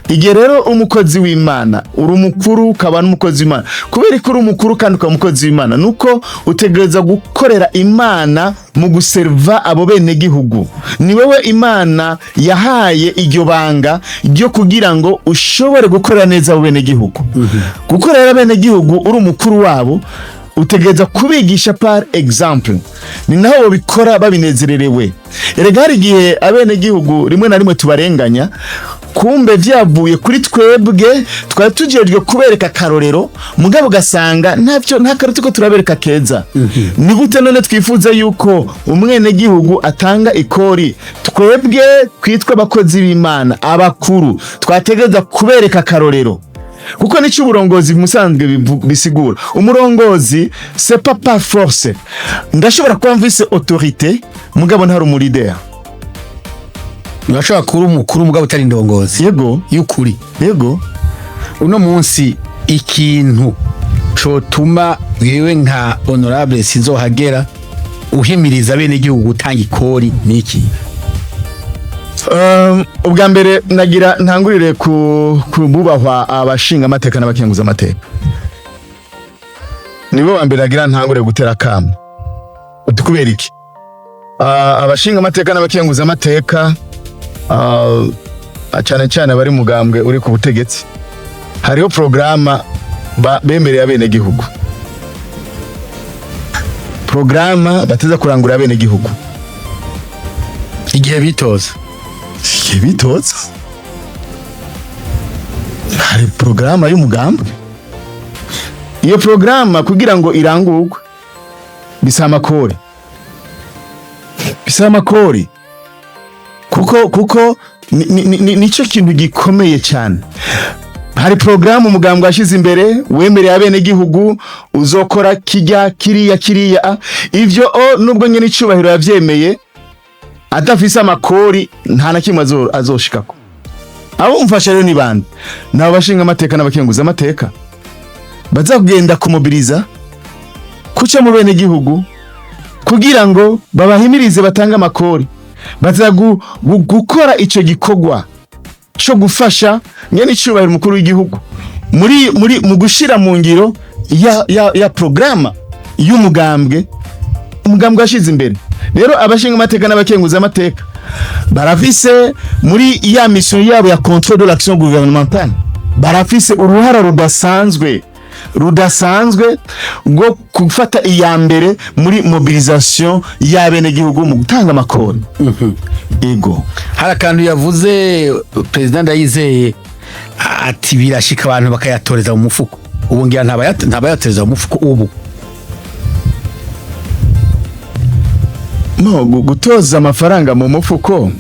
Igihe rero umukozi w'Imana, uri umukuru ukaba n'umukozi w'Imana, kubera ko uri umukuru kandi ukaba umukozi w'Imana, nuko utegereza gukorera Imana mu guserva abo bene gihugu. Ni wewe Imana yahaye iryo banga ryo kugira ngo ushobore gukorera neza abo bene gihugu. Gukorera bene gihugu uri umukuru wabo, utegereza kubigisha par exemple. Ni naho babikora babinezererewe. Erega hari igihe abenegihugu rimwe na rimwe tubarenganya, kumbe vyavuye kuri twebwe twari tujejwe kubereka akarorero, mugabo ugasanga ntavyo, nta karorero turiko turabereka keza. Ni gute none twifuza yuko umwenegihugu atanga ikori, twebwe twitwa abakozi b'Imana abakuru twategereza kubereka akarorero? Kuko nicyo uburongozi musanzwe bisigura. Umurongozi, c'est pas par force. Ndashobora kuba mvise autorité, mugabo ntari umu leader. Urashobora kuba umukuru mugabo utari indongozi Yego. y'ukuri. Yego. Uno munsi ikintu cotuma wewe nka honorable Sinzohagera uhimiriza bene igihugu gutanga ikori niki? Ubwa mbere nagira ntangurire ku bubahwa abashinga amateka n'abakenguza amateka. Nibo ba mbere nagira ntangurire gutera akamo. Uti kubera iki? Abashinga amateka n'abakenguza amateka, cyane cyane abari mugambwe uri ku butegetsi, hariho porogaramu bemereye abenegihugu, porogaramu bateza kurangurira abenegihugu igihe bitoza. Igihe bitoza hari porogaramu y'umugambwe. Iyo porogaramu kugira ngo irangurwe bisaba amakori, bisaba amakori, kuko nicyo kintu gikomeye cyane. Hari porogaramu umugambwe washyize imbere, wemereye abenegihugu uzokora kijya kiriya kiriya. Ivyo o nubwo nyine icubahiro yavyemeye, adafise amakori nta na kimwe azoshikako. Abo umfasha rero ni bande? Ni abo bashinga amateka n'abakenguza amateka baza kugenda kumobiriza kuca mu bene gihugu kugira ngo babahimirize batange amakori. Baza gukora ico gikorwa co gufasha nyene icubahiro umukuru w'igihugu muri mu gushira mu ngiro ya programa y'umugambwe, umugambwe washize imbere. Rero abashinga amateka n'abakenguza amateka barafise muri ya mission yabo ya contrôle de l'action gouvernementale, barafise uruhara rudasanzwe rwo gufata iya mbere muri mobilisation y'abenegihugu mu gutanga amakori. Ego. Hari akantu yavuze Perezida Ndayizeye, ati birashika abantu bakayatoreza mu mufuko. Ubu ngira ntabayatoreza mu mufuko ubu. No, gutoza amafaranga mu mufuko,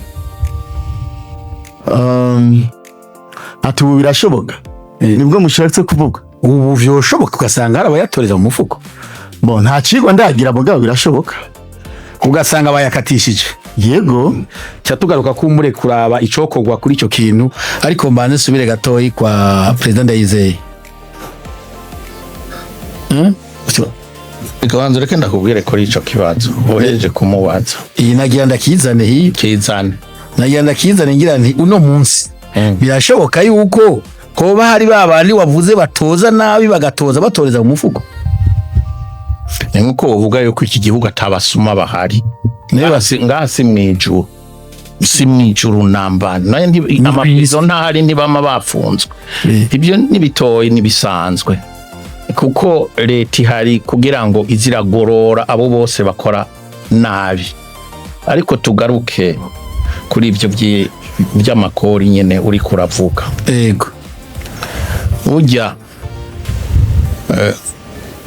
ati ubu birashoboka? Nibwo mushatse kuvuga? Ubu vyoshoboka ugasanga hari abayatoreza mu mufuko? Bo, nta cigwa ndagira, mugabo birashoboka. Ugasanga bayakatishije. Yego. Ca tugaruka kumbure kuraba icokorwa kuri ico kintu, ariko mbanze nsubire gatoyi kwa Perezida Ndayizeye. Reka banza ureke ndakubwire kuri ico kibazo uhejeje kumubaza. Iyi nagira ndakizane hiyo. Kizane. Nagira ndakizane, ngira nti uno munsi Birashoboka yuko hoba hari ba bandi wavuze batoza nabi, bagatoza batoreza mu mufuko. Ni nkuko wovuga yuko iki gihugu atabasuma bahari. Ngaha si mwijuru, si mwijuru namba. Nayo amapizo ntahari, ntibama bafunzwe. Ibyo nibitoyi, nibisanzwe, kuko leta ihari kugira ngo iziragorora abo bose bakora nabi. Ariko tugaruke kuri ibyo by'amakori nyene uri kuravuga. Burya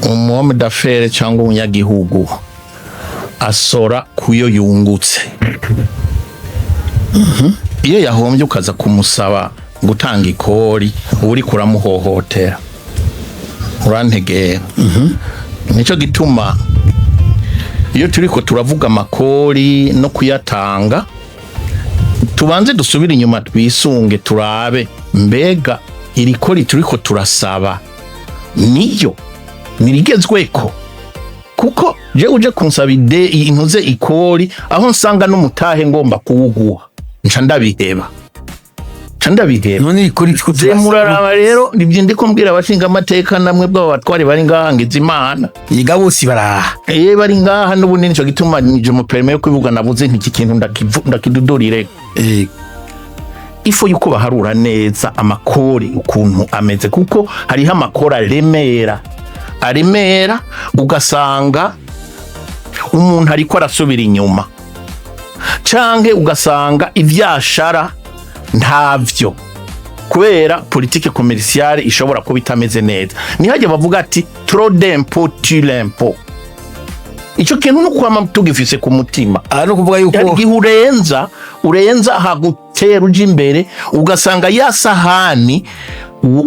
umu homme d'affaires cyangwa umunyagihugu asora kuyo yungutse. Iyo yahombye ukaza kumusaba gutanga ikori, uba uriko uramuhohotera, urantegera. Nico gituma iyo turiko turavuga amakori no kuyatanga, tubanze dusubire inyuma, twisunge, turabe mbega iri kori turiko turasaba niyo nirigezweko. Kuko je uje kunsaba ide intuze ikori aho nsanga n'umutahe ngomba kuwuguha, nca ndabiheba, nca ndabiheba. None kuri Je muraraba rero, nibyo ndiko mbwira abashinga amateka namwe bw'abo batwari bari ngaha, ngize Imana. Yiga bose baraha. Eh, bari ngaha n'ubundi. Nico gituma nije mu permis yo kwivuga navuze nti iki kintu ndakidudurire. Il faut yuko baharura neza amakori ukuntu ameze, kuko hariho amakori aremera, aremera, ugasanga umuntu ariko arasubira inyuma, canke ugasanga ivyashara ntavyo kubera politique commerciale ishobora kuba itameze neza. Nihajya bavuga ati trop d'impôt tue l'impôt. Ico kintu no kwama tugifise ku mutima. Aha ni ukuvuga yuko Hari igihe urenza hagutera uja imbere, ugasanga ya sahani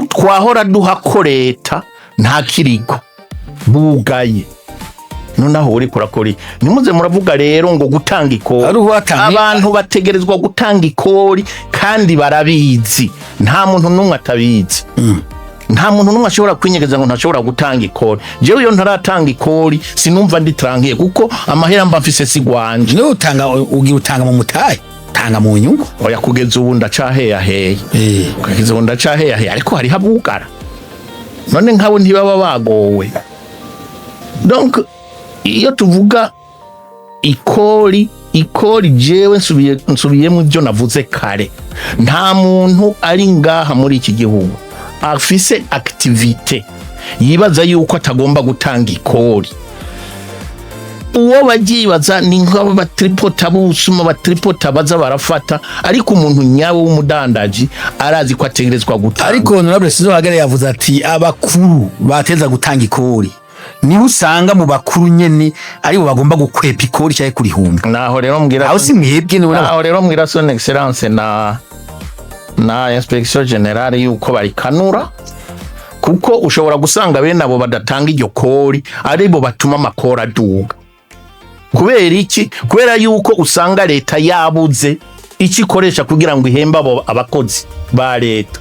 twahora duhako leta nta kiriko, bugaye. Noneho uriko urakora iki? Ntimuze muravuga rero ngo gutanga ikori. Ari uwatanga- Abantu bategerezwa gutanga ikori kandi barabizi, nta muntu n'umwe atabizi, nta muntu n'umwe ashobora kwinyegeza ngo ntashobora gutanga ikori. Jewe iyo ntaratanga ikori sinumva ndi tranquille, kuko amahera mba mfise si gwanje. Niwe utanga, ugira utanga mu mutahe, tanga mu nyungu. Oya, kugeza ubu ndacaheyaheye. Kugeza ubu ndacaheyaheye, ariko hariho abugara. None nkabo ntibaba bagowe? Donc iyo tuvuga ikori, ikori, jewe nsubiyemo ibyo navuze kare: nta muntu ari ngaha muri iki gihugu afise activité yibaza yuko atagomba gutanga ikori. Uwo bagibaza ni nk'abo batripota b'ubusuma, batripota baza barafata, ariko umuntu nyawe w'umudandaji arazi ko ategerezwa gutanga. Ariko honorable Sinzohagera yavuze ati abakuru bateza gutanga ikori, niho usanga mu bakuru nyene aribo bagomba gukwepa ikori cyangwa kurihunga. Naho rero mbwira Aho si mwebwe none? Naho rero mbwira son excellence na inspection générale yuko barikanura, kuko ushobora gusanga bene abo badatanga iryo kori aribo batuma amakori aduga. Kubera iki? Kubera yuko usanga leta yabuze icyo ikoresha kugira ngo ihembe abo abakozi ba leta,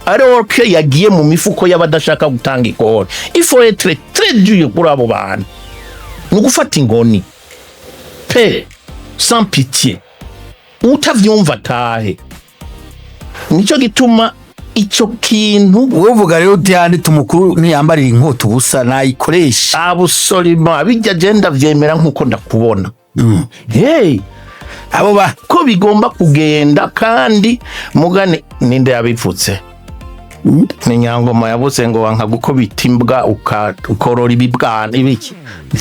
alors que yagiye mu mifuko y'abadashaka gutanga ikori. Il faut être très dur kuri abo bantu, ni ugufata ingoni pe, sans pitié. Utavyumva atahe. Nico gituma ico kintu Wowe uvuga rero uti yanditse umukuru ntiyambarira inkota ubusa, nayikoresha. Absolument, bijya je ndavyemera nkuko ndakubona. Hey, abo ba ko bigomba kugenda. Kandi mugane ninde yabivutse? Ni Nyangoma yavuze ngo wanka gukubita imbwa ukorora ibibwana ibiki?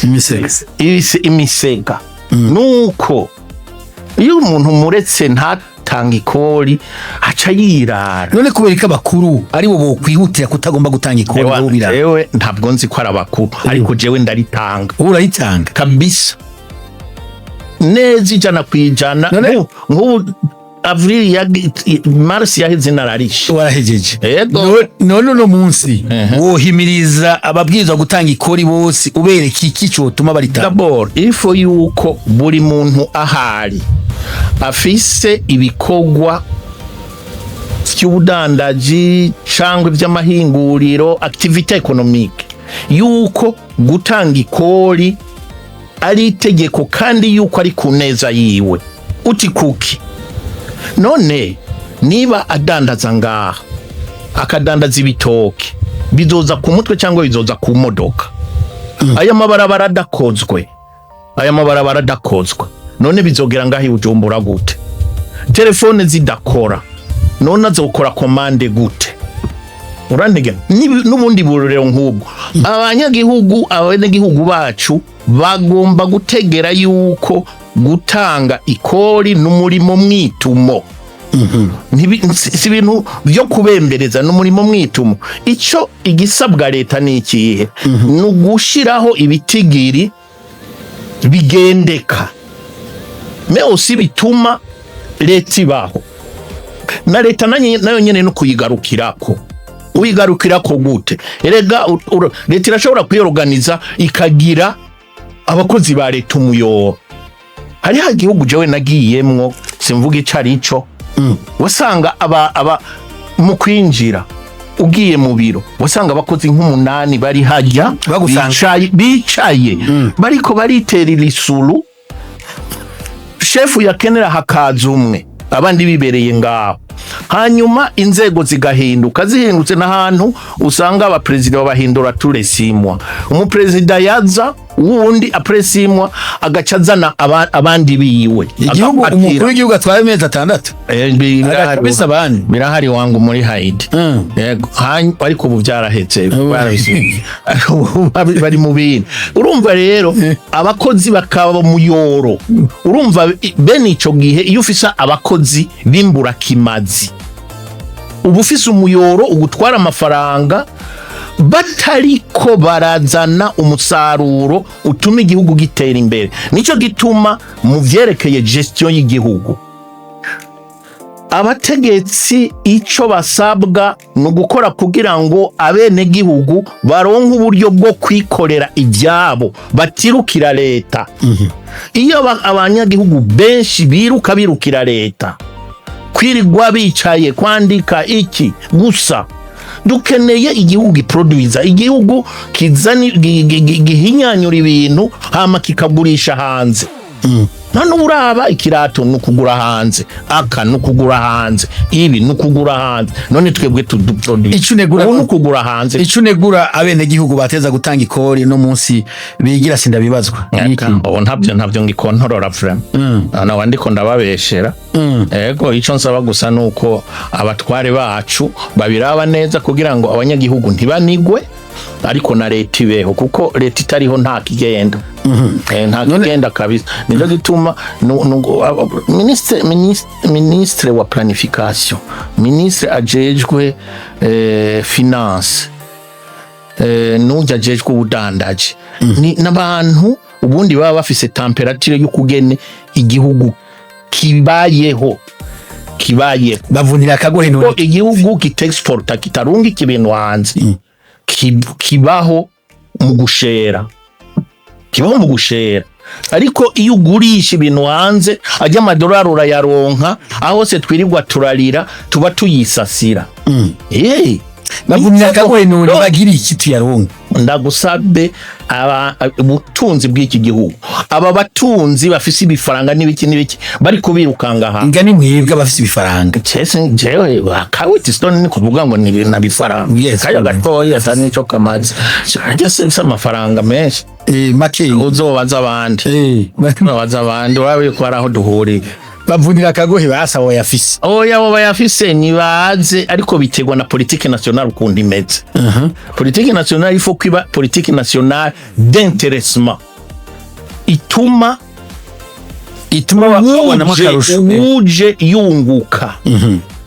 Imisega. Imisega. Nuko iyo umuntu muretse ntatanga ikori, aca yirara. None kubera ko abakuru aribo bokwihutira kutagomba gutanga ikori, bo birara? Ewe, ntabwo nzi ko ari abakuru, ariko jewe ndaritanga. Ubu urayitanga? Kabisa, neza, 100%. Nk'ubu avril ya mars yaheze nararishe. Warahejeje? Yego. None uno munsi wohimiriza ababwirizwa gutanga ikori bose, ubereka iki cotuma baritanga? D'abord, il faut yuko buri muntu ahari afise ibikorwa vy'ubudandaji cangwa ivy'amahinguriro, activité économique, yuko gutanga ikori ari itegeko kandi yuko ari ku neza yiwe. Uti kuki none? Niba adandaza ngaha, akadandaza ibitoke, bizoza ku mutwe cyangwa bizoza ku modoka? Aya mabarabara adakozwe, aya mabarabara adakozwe, none bizogera ngaho i Bujumbura gute? Telefone zidakora, none azokora commande gute? Urantege? N'ubundi burorero nk'ubwo, abanyagihugu, abenegihugu bacu bagomba gutegera yuko gutanga ikori n'umurimo mwitumo. Si ibintu byo kubembereza, n'umurimo mwitumo. Ico igisabwa leta ni ikihe? Ni ugushiraho ibitigiri bigendeka, mais aussi bituma leta ibaho. Na leta nayo nyene no kuyigarukirako. Uyigarukirako gute? Erega leta irashobora kwiyorganiza, ikagira abakozi ba leta umuyoro. Hariho igihugu jewe nagiyemwo, simvuga ico arico, wasanga aba mu kwinjira ugiye mu biro, wasanga abakozi nk'umunani bari hajya. Bagusanga. Bicaye bariko bariterera isuru. Shefu yakenera hakaza umwe, abandi bibereye ngaho. Hanyuma inzego zigahinduka, zihindutse n'ahantu usanga abaperezida babahindura tous les 6 mois. Umuperezida yaza, wundi après 6 mois agaca azana abandi biwe. Igihugu Agapatira. Umukuru w'igihugu atwaye amezi 6 Birahari. Agacabisa abandi. Birahari wangu muri Haiti. Yego, ariko ubu byarahetse, barabisubiye. Ubu bari mu bintu. Urumva rero, abakozi bakaba muyoro. Urumva bene ico gihe, iyo ufise abakozi b'imburakimazi, uba ufise umuyoro ugutwara amafaranga batariko barazana umusaruro utuma igihugu gitera imbere. Nico gituma mu vyerekeye gestion y'igihugu, abategetsi ico basabwa ni ugukora kugira ngo abenegihugu baronke uburyo bwo kwikorera ibyabo, batirukira leta. Iyo abanyagihugu benshi biruka birukira leta, kwirirwa bicaye kwandika iki gusa. Dukeneye igihugu giproduiza, igihugu kizana gihinyanyura ibintu, hama kikagurisha hanze. None uraba ikirato ni ukugura hanze, aka ni ukugura hanze, ibi ni ukugura hanze. None twebwe tuduproduire? Ico unegura- Ubu ni ukugura hanze. Ico unegura abenegihugu bateza gutanga ikori no munsi bigira sindabibazwa ni iki? Ubu ntabyo ngikontorora vraiment, nawe ndiko ndababeshera. Ego, ico nsaba gusa nuko abatware bacu babiraba neza kugira ngo abanyagihugu ntibanigwe, ariko na leta ibeho, kuko leta itariho nta kigenda. Nta kigenda kabisa. Nico gituma ministre wa planification, ministre ajejwe finance, n'ujya ajejwe ubudandaji, ni n'abantu ubundi baba bafise température y'ukugene igihugu kibayeho. Bavunira akagohe Ko none. igihugu kitexporta, kitarungika ibintu hanze, kibaho mu gushera, kibaho mu gushera. Ariko iyo ugurisha ibintu hanze, ajya amadolari urayaronka. Aho hose twirirwa turarira, tuba tuyisasira. Bavunira akagohe none, bagira iki tuyaronka? Ndagusabe, aba ubutunzi bw'iki gihugu, aba batunzi bafise ibifaranga n'ibiki n'ibiki bari kubirukanga aha. Nga ni mwebwe abafise ibifaranga. Chese jewe akawiti stone ni kuvuga ngo ni na bifaranga. Kaya gatoya asa nico kamaze. Njye se amafaranga menshi. Make. Uzobaza abandi. Uzobaza abandi, urabe ko hari aho duhuriye. Bavunira akagohe basaba bayafise. Oya, abo bayafise nibaze, ariko biterwa na politique nationale ukuntu imeze. Politique nationale, il faut kwiba politique nationale d'intéressement ituma ituma babonamo uje akarusho. uje yunguka.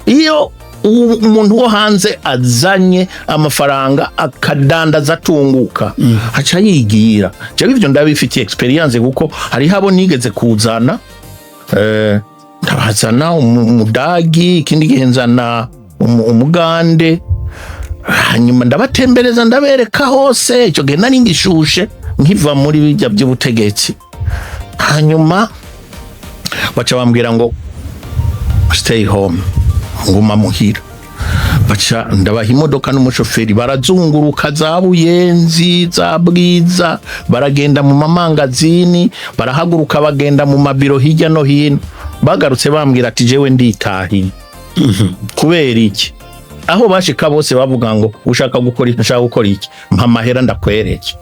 Iyo umuntu wo hanze azanye amafaranga, akadandaza, atunguka, aca yigira. Jewe ivyo ndabifitiye expérience, kuko hariho abo nigeze kuzana, ndabazana umudagi, ikindi gihe nzana umugande, hanyuma ndabatembereza, ndabereka hose. Icyo gihe nari ngishushe nkiva muri bijya by'ubutegetsi. Hanyuma baca bambwira ngo "Stay home", nguma muhira. Baca ndabaha imodoka n'umushoferi, barazunguruka za Buyenzi, za Bwiza, baragenda mu mamangazini, barahaguruka bagenda mu mabiro hirya no hino. Bagarutse bambwira ati "Jewe nditahiye." Kubera iki? Aho bashika bose bavuga ngo ushaka gukora iki, ushaka gukora iki, mpa amahera ndakwereke.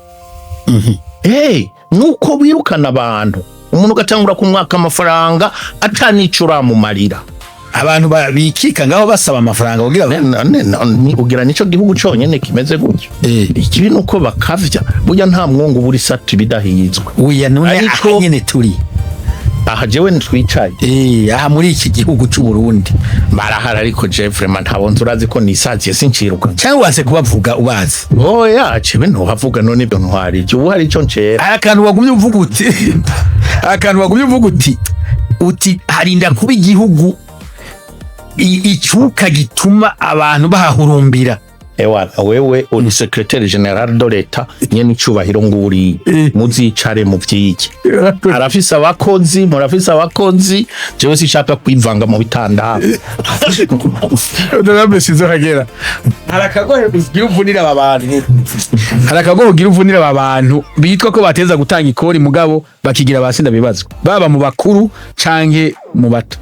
Hey, nuko birukana abantu, umuntu ugatangura kumwaka amafaranga atanico uramumarira. Abantu bikika ngaho basaba amafaranga kugira Ugira nico gihugu conyene kimeze gutyo. Ikibi nuko bakavya. Burya nta mwungu buri sati bidahizwe. Uya none Ariko aha nyene turi. Aha jewe ntwicaye. Aha muri iki gihugu c'u Burundi. Barahari, ariko je vraiment ntabwo nzi, urazi ko nisaziye, sinciruka. Cyangwa wanse kubavuga ubazi? Oya, jewe ntuhavuga. None ibyo ntwari ibyo ubu hari ico ncera? Hari akantu wagumye uvuga uti, hari akantu wagumye uvuga uti harinda kuba igihugu icuka gituma abantu bahahurumbira. Ewa, wewe uri secrétaire général de l'État nyene icubahiro nguri, muzicare mu vyige. Arafise abakozi, murafise abakozi, jewe sinshaka kwivanga mu bitandaro. Honorable Sinzohagera, hari akagohe ugira uvunira aba bantu, hari akagohe ugira uvunira aba bantu bitwa ko bateza gutanga ikori mugabo bakigira basinda bibazwa, baba mu bakuru canke mu bato?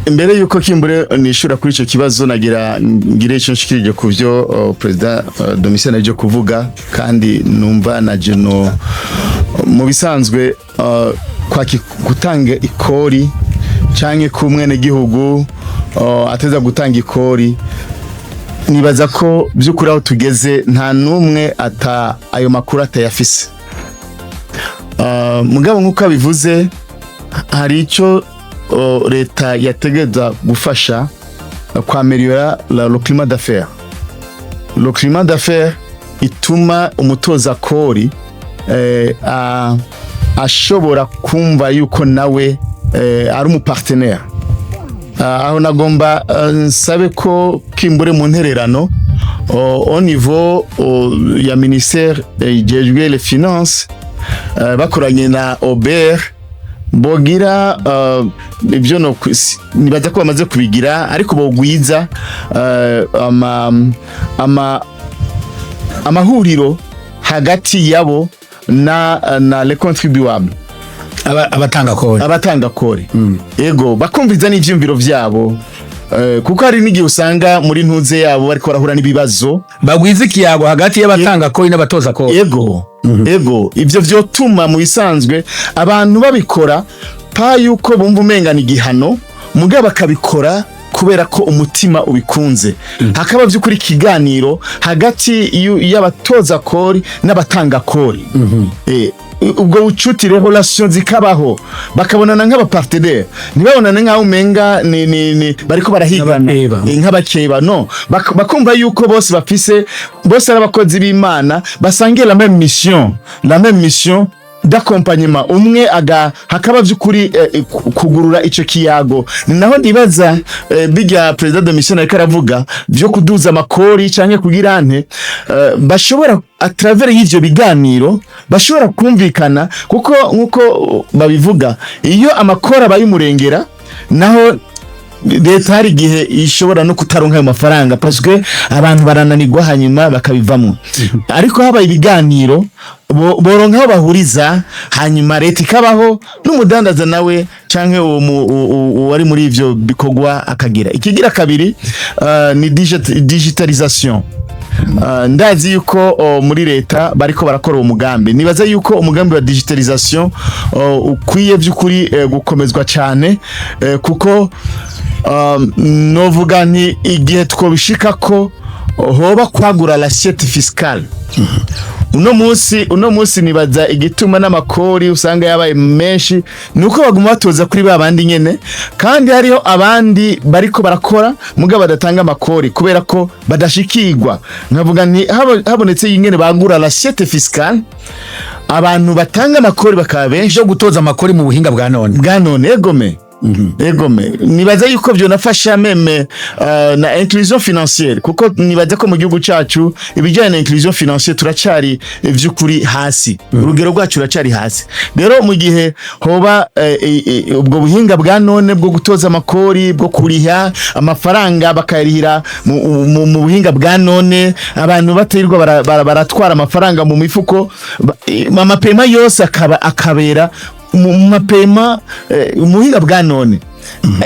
Imbere yuko kimbure nishura kuri ico kibazo, nagira ngire ico nshikirije ku byo President Domitien aje kuvuga, kandi numva na jeno mu bisanzwe kwaki gutanga ikori canke ku mwene gihugu ateza gutanga ikori, nibaza ko by'ukuri aho tugeze nta n'umwe ata ayo makuru atayafise. Mugabo nk'uko abivuze, hari icyo leta yategereza gufasha kwaméliorer le climat d'affaires. Le climat d'affaires ituma umutoza kori ashobora kumva yuko nawe ari umupartenaire. Aho nagomba nsabe ko kimbure mu ntererano au niveau ya ministère ijejwe les finances, bakoranye na OBR, bogira ibyo no nibaza ko bamaze kubigira, ariko bogwiza ama amahuriro hagati yabo na les contribuables. Abatanga kori. Abatanga kori, ego, bakumviza n'ivyumviro vyabo, kuko hari n'igihe usanga muri ntuze yabo bariko barahura n'ibibazo. Bagwiza ikiyago hagati y'abatanga kori n'abatoza kori. Ego, ivyo vyotuma mu bisanzwe abantu babikora pa yuko bumva umenga ni igihano, mugabo bakabikora kubera ko umutima ubikunze. Hakaba vy'ukuri ikiganiro hagati y'abatoza kori n'abatanga kori. Ubwo bucuti, relation zikabaho, bakabonana nk'abapartenaire, ntibabonane nk'aho umenga ni bariko barahigana. Nk'abakeba. Nk'abakeba, no. Bakumva yuko bose bafise, bose ari abakozi b'Imana basangiye la même mission, la même mission d'accompagnement. Umwe aga hakaba vy'ukuri kugurura ico kiyago. Ni naho ndibaza bijya président Domitien ariko aravuga vyo kuduza amakori canke kugira nte, bashobora à travers y'ivyo biganiro bashobora kumvikana, kuko nkuko babivuga, iyo amakori abaye umurengera, naho leta hari igihe ishobora no kutaronka ayo mafaranga parce que abantu barananirwa hanyuma bakabivamwo. Ariko habaye ibiganiro, boronka aho bahuriza, hanyuma leta ikabaho n'umudandaza nawe canke uwo uwari muri ivyo bikorwa akagira. Ikigira kabiri ni digitalisation. Ndazi yuko muri leta bariko barakora uwo mugambi. Nibaza yuko umugambi wa digitalisation ukwiye by'ukuri gukomezwa cyane, kuko novuga nti igihe twobishika ko hoba kwagura l'assiette fiscale. Uno munsi nibaza igituma n'amakori usanga yabaye menshi nuko baguma batoza kuri ba bandi nyene, kandi hariho abandi bariko barakora mugabo badatanga amakori kubera ko badashikirwa. Nkavuga nti habonetse ingene bagura l'assiette fiscale, abantu batanga amakori bakaba benshi. Byo gutoza amakori mu buhinga bwa none. Bwa none, egome. Nibaza yuko vyonafasha même na inclusion financière, kuko nibaza ko mu gihugu cacu ibijyanye na inclusion financière turacari vy'ukuri hasi, urugero rwacu ruracari hasi. Rero mu gihe hoba ubwo buhinga bwa none bwo gutoza amakori, bwo kuriha amafaranga, bakayarihira mu buhinga bwa none, abantu batirirwa baratwara amafaranga mu mifuko, amapaiements yose akaba akabera mu mapaiements mu buhinga bwa none.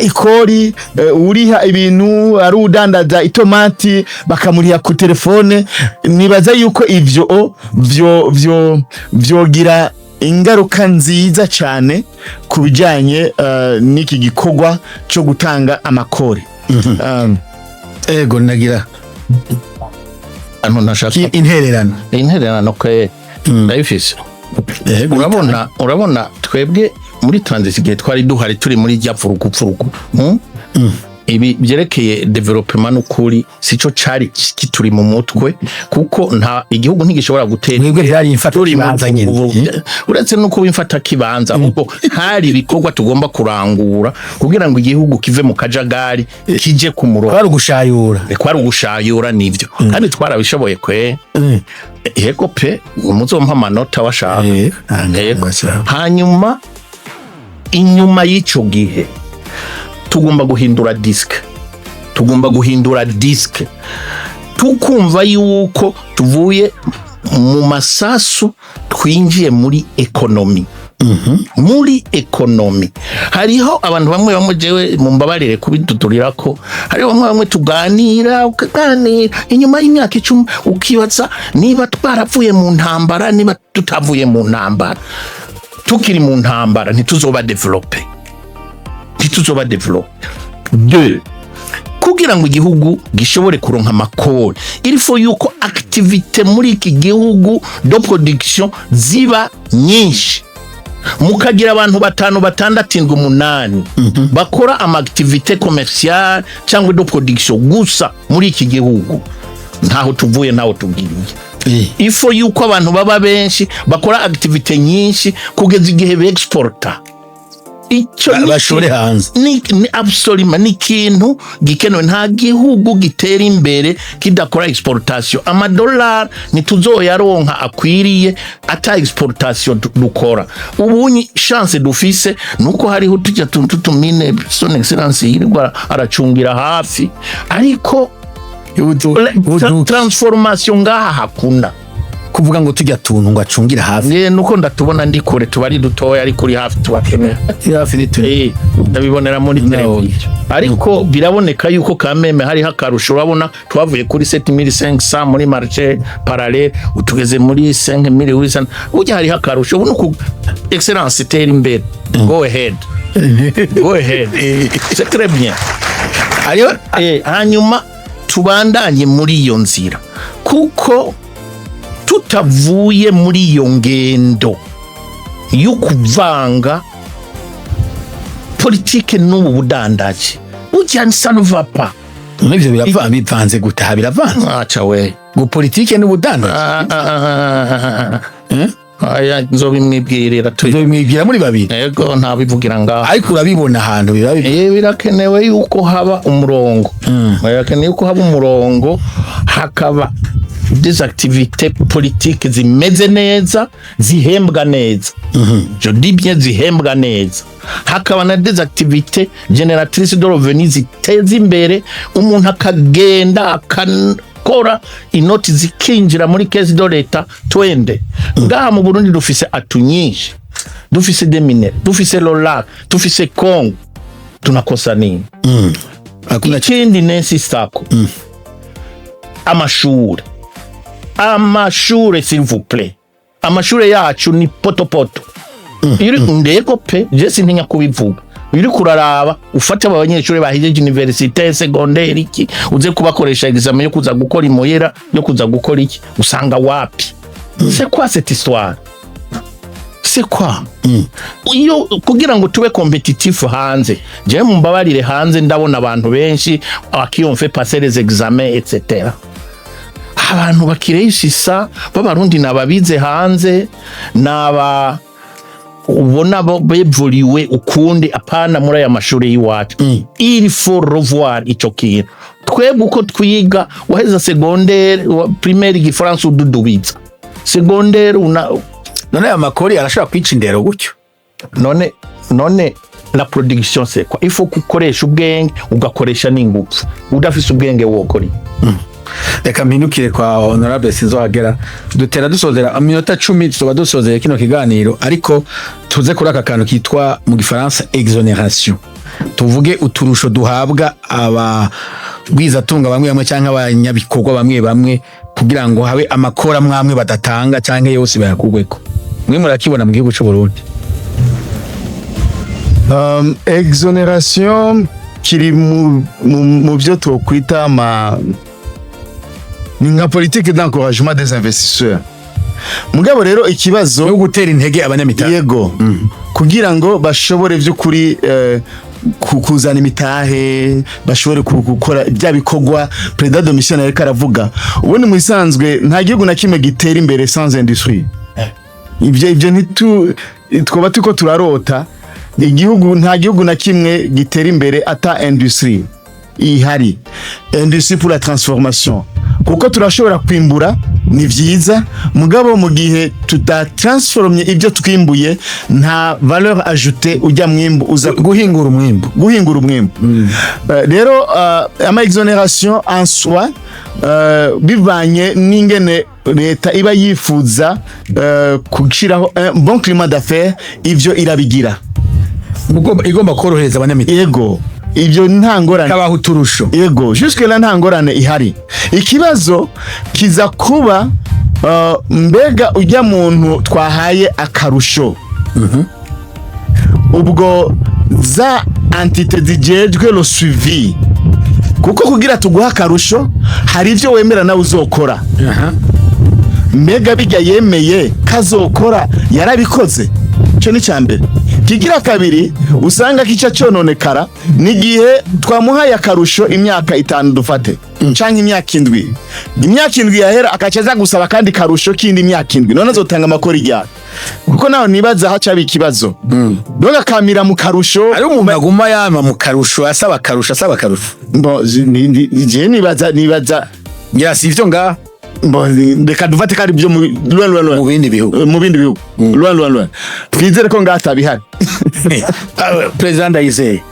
Ikori uriha ibintu ari udandaza itomati bakamuriha ku telefone. Nibaza yuko ivyo o, vyo vyogira ingaruka nziza cyane ku bijyanye n'iki gikorwa cyo gutanga amakori. Ego, nagira Hano nashaka intererano. Intererano kwe ndayifise. Ego. Urabona twebwe muri transition, igihe twari duhari turi muri rya pfuruku pfuruku? Ibi byerekeye développement n'ukuri sico cari kituri mu mutwe, kuko nta igihugu ntigishobora gutera Mwebwe vyari imfata turi mu kibanza nyene. Uretse no kuba imfata kibanza, ahubwo hari ibikorwa tugomba kurangura kugira ngo igihugu kive mu kajagari kije ku murongo. Kwari ugushayura. Kwari ugushayura, nivyo, kandi twarabishoboye kwe. Yego pe, muzompa amanota washaka. Yego. Hanyuma inyuma y'ico gihe tugomba guhindura disque, tugomba guhindura disque, tukumva yuko tuvuye mu masasu twinjiye muri économie. Muri économie hariho abantu bamwe bamwe, jewe mumbabarire kubidudurira ko hariho bamwe bamwe tuganira, ukaganira inyuma y'imyaka 10 ukibaza niba twaravuye mu ntambara, niba tutavuye mu ntambara. Tukiri mu ntambara ntituzoba développé, ntituzoba développé. Deux, kugira ngo igihugu gishobore kuronka amakori, il faut yuko activité muri iki gihugu de production ziba nyinshi, mukagira abantu batanu, batandatu, indwi, umunani bakora ama activité commerciale cyangwa de production gusa muri iki gihugu. Ntaho tuvuye, ntaho tugiriye. Il faut yuko abantu baba benshi bakora activité nyinshi kugeza igihe bexporta. Icyo Bashore hanze. Ni absolument ni ikintu gikenewe. Nta gihugu gitera imbere kidakora exportation. Amadolari ntituzoyaronka akwiriye ata exportation dukora. Ubunyi chance dufise nuko hariho tujya tuntu tumine Son Excellence yirirwa aracungira hafi, ariko transformation ngaha hakuna. Kuvuga ngo tujya tuntu ngo acungira hafi? Nuko ndatubona ndi kure, tuba ari dutoya, ariko uri hafi tubakenera. Hafi ni turi. Ndabibonera muri No. televiziyo, ariko biraboneka yuko kameme hariho akarusho. Urabona twavuye kuri 7500 muri marché parallèle, utugeze muri 5800. Burya hariho akarusho. Ubu nuku Excellence itera imbere. Go ahead, go ahead, c'est très bien. Hariho Hanyuma tubandanye muri iyo nzira, kuko tutavuye muri iyo ngendo yo kuvanga politike n'ubu budandaji, burya ça ne va pas. None ivyo birava bivanze gutaha, biravanze? Aca we. Ngo politike n'ubudandaji? Ah, ah, ah, ah, aya nzobimwibwirira tu. Uzobimwibwira muri babiri? Yego, ntabivugira ngaho. Ariko urabibona ahantu biba Birakenewe yuko haba umurongo, birakenewe yuko haba umurongo, hakaba des activités politiques zimeze neza, zihembwa neza, je dis bien zihembwa neza, hakaba na des activités génératrices de revenus ziteza imbere umuntu, akagenda akakora, inoti zikinjira muri caisse de l'État. Twende ngaha mu Burundi dufise atouts nyinshi, dufise des minerais, dufise le lac, dufise Congo, tunakosa nini? Hakuna. Ikindi nensistako, amashure, amashure, s'il vous plaît, amashure yacu ni potopoto. Iri ndego pe, je sintinya kubivuga. Uri kuraraba ufate aba banyeshuri bahijeje université secondaire iki, uze kubakoresha examen yo kuza gukora imoyera, yo kuza gukora iki, usanga wapi. C'est quoi cette histoire? C'est quoi? Iyo kugira ngo tube compétitif hanze, jewe mumbabarire, hanze ndabona abantu benshi qui ont fait passer les examens etc, abantu bakiresisa b'Abarundi nababize hanze, naba ubona bo bevuriwe ukundi, apana muri aya mashuri y'iwacu. Il faut revoir ico kintu. Twebwe uko twiga, waheza secondaire, primaire igifaransa ududubiza, secondaire una None aya makori arashobora kwica indero gutyo? None la production, c'est quoi? Il faut gukoresha ubwenge, ugakoresha n'ingufu. Udafise ubwenge wokora iki? Reka mpindukire kwa Honorable Sinzohagera. Dutera dusozera, iminota 10 tuzoba dusozeye kino kiganiro, ariko tuze kuri aka kantu kitwa mu gifaransa exonération. Tuvuge uturusho duhabwa abagwizatunga bamwe bamwe cyangwa abanyabikorwa bamwe bamwe, kugira ngo habe amakora mwamwe badatanga cyangwa yose bayakugweko. Mwe murakibona mu gihugu c'u Burundi? Exonération kiri mu byo twokwita ama ni nka politique d'encouragement des investisseurs. Mugabo rero ikibazo no gutera intege abanyamitahe. Yego, kugira ngo bashobore by'ukuri kuzana imitahe, bashobore gukora bya bikorwa Président Domitien yariko aravuga. Ubundi mu isanzwe nta gihugu na kimwe gitera imbere sans industrie. Ibyo ntitu twoba turiko turarota. Igihugu, nta gihugu na kimwe gitera imbere ata industrie ihari, industrie pour la transformation, kuko turashobora kwimbura, ni vyiza, mugabo mu gihe tudatransformye ibyo twimbuye, nta valeur ajoutée ujya mwimbu uza Guhingura umwimbu. Guhingura umwimbu. Rero ama exonération en soi, bivanye n'ingene leta iba yifuza gushiraho un bon climat d'affaires, ivyo irabigira. Igomba korohereza abanyamitahe. Yego, ivyo nta ngorane. Kabaho uturusho. Yego, jusque là nta ngorane ihari. Ikibazo kiza kuba mbega ujya muntu twahaye akarusho, ubwo za entité zijejwe le suivi, kuko kugira tuguha akarusho hari ivyo wemera nawe uzokora. Mbega bijya yemeye kazokora yarabikoze? Cyo ni cyambere. Kigira kabiri usanga kica cononekara n'igihe twamuhaye akarusho imyaka 5 dufate, canke imyaka 7. Imyaka 7 yahera, akaca aza gusaba kandi karusho kindi imyaka 7. None azotanga amakori ryari? Kuko nawe nibaza haca ikibazo, donc akamira mu karusho. Ari umuntu aguma yama mu karusho, asaba akarusho, asaba akarusho. Bon, je nibaza Ngira si ivyo ngaha. Bon, reka dufate ko ari byo mu loin, loin, loin. Mu bindi bihugu. Mu bindi bihugu, loin, loin, loin. Twizere ko ngaha atabihari. Président Ndayizeye,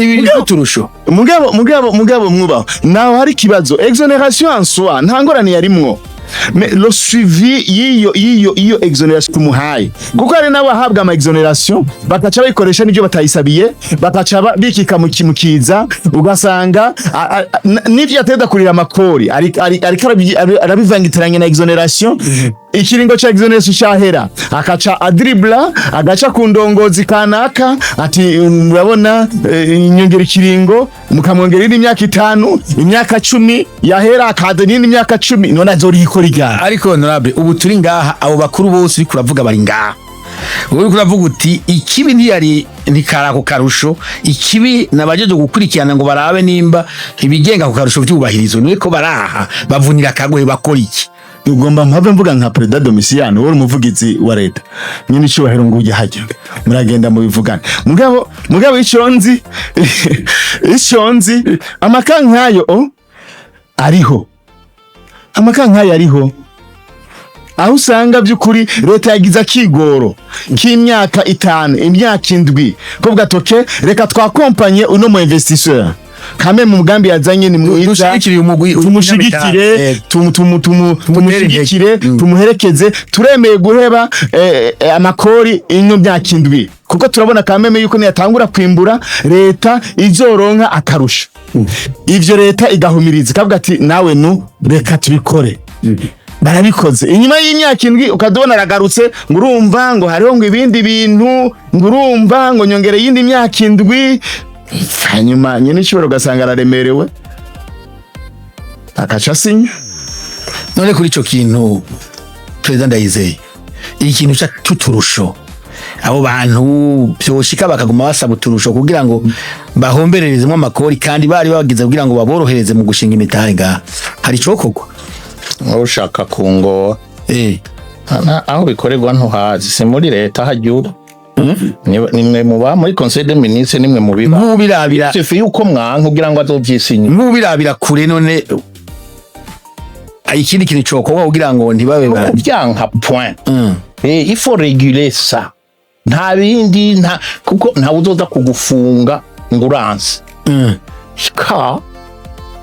ibi ni uturusho. Mugabo mwubaho, naho hari ikibazo. Exonération en soi nta ngorane yarimwo, mais le suivi y'iyo iyo iyo exonération tumuhaye, kuko hari n'abahabwa ama exonération bakaca bayikoresha n'ibyo batayisabiye, bakaca bikika mu kimukiza, ugasanga n'ivyo yateza kurira amakori ariko arabivangitiranye na exonération. Ikiringo ca exonération cahera, akaca adribla, agaca ku ndongozi kanaka ati: "Murabona, nyongera ikiringo", mukamwongera indi myaka 5, imyaka 10 yahera, akaza n'indi myaka 10. None azorihikora ryari? Ariko honorable, ubu turi ngaha, abo bakuru bose uriko uravuga bari ngaha. Ubu uriko uravuga uti ikibi ntiyari ntikara ku karusho, ikibi nabajeje gukurikirana ngo barabe nimba ibigenga ku karusho vyubahirizwa. Niko baraha bavunira akagohe, bakora iki? Ugomba mpave mvuga nka Président Domitiano, wowe uri umuvugizi wa leta nyine, icyubahiro ngo ujye hajya muragenda mubivugane. Mugabo ico nzi, amaka nkayo o ariho, amaka nkayo ariho, aho usanga by'ukuri leta yagize akigoro k'imyaka 5, imyaka 7, kuvuga ati: "Okay, reka twakompanye uno mu investisseur kame mu mugambi yazanye ni mwiza." Dushigikire uyu mugwi. Tumushigikire, tumushigikire, tumuherekeze. Turemeye guheba amakori ino myaka 7, kuko turabona kameme yuko niyatangura kwimbura leta izoronka akarusho. Ivyo leta igahumiriza, ikavuga ati: "Nawe nu reka tubikore." Barabikoze. Inyuma y'imyaka 7 ukadubona aragarutse ngo urumva ngo hariho ngo ibindi bintu, ngo urumva ngo nyongere yindi myaka 7. Hanyuma nyine ishobora ugasanga araremerewe, akaca asinya. None kuri ico kintu, Président Ndayizeye, ikintu c'uturusho, abo bantu vyoshika bakaguma basaba uturusho kugira ngo bahombererezemo amakori, kandi bari bagize kugira ngo baborohereze mu gushinga imitahe ngaha, hari icokorwa? Wowe ushaka kungoa. Aho bikorerwa ntuhazi? Si muri leta hajya ubu. Nimwe muba muri conseil des ministres, nimwe mubiba. Nk'ubirabira sifi yuko mwanka kugira ngo azovyisinye. Nk'ubirabira kure, none ikindi kintu cokorwa kugira ngo ntibabe Kuvyanka, point. Il faut réguler ça, nta bindi, nta kuko ntawe uzoza kugufunga ngo uranse. Ka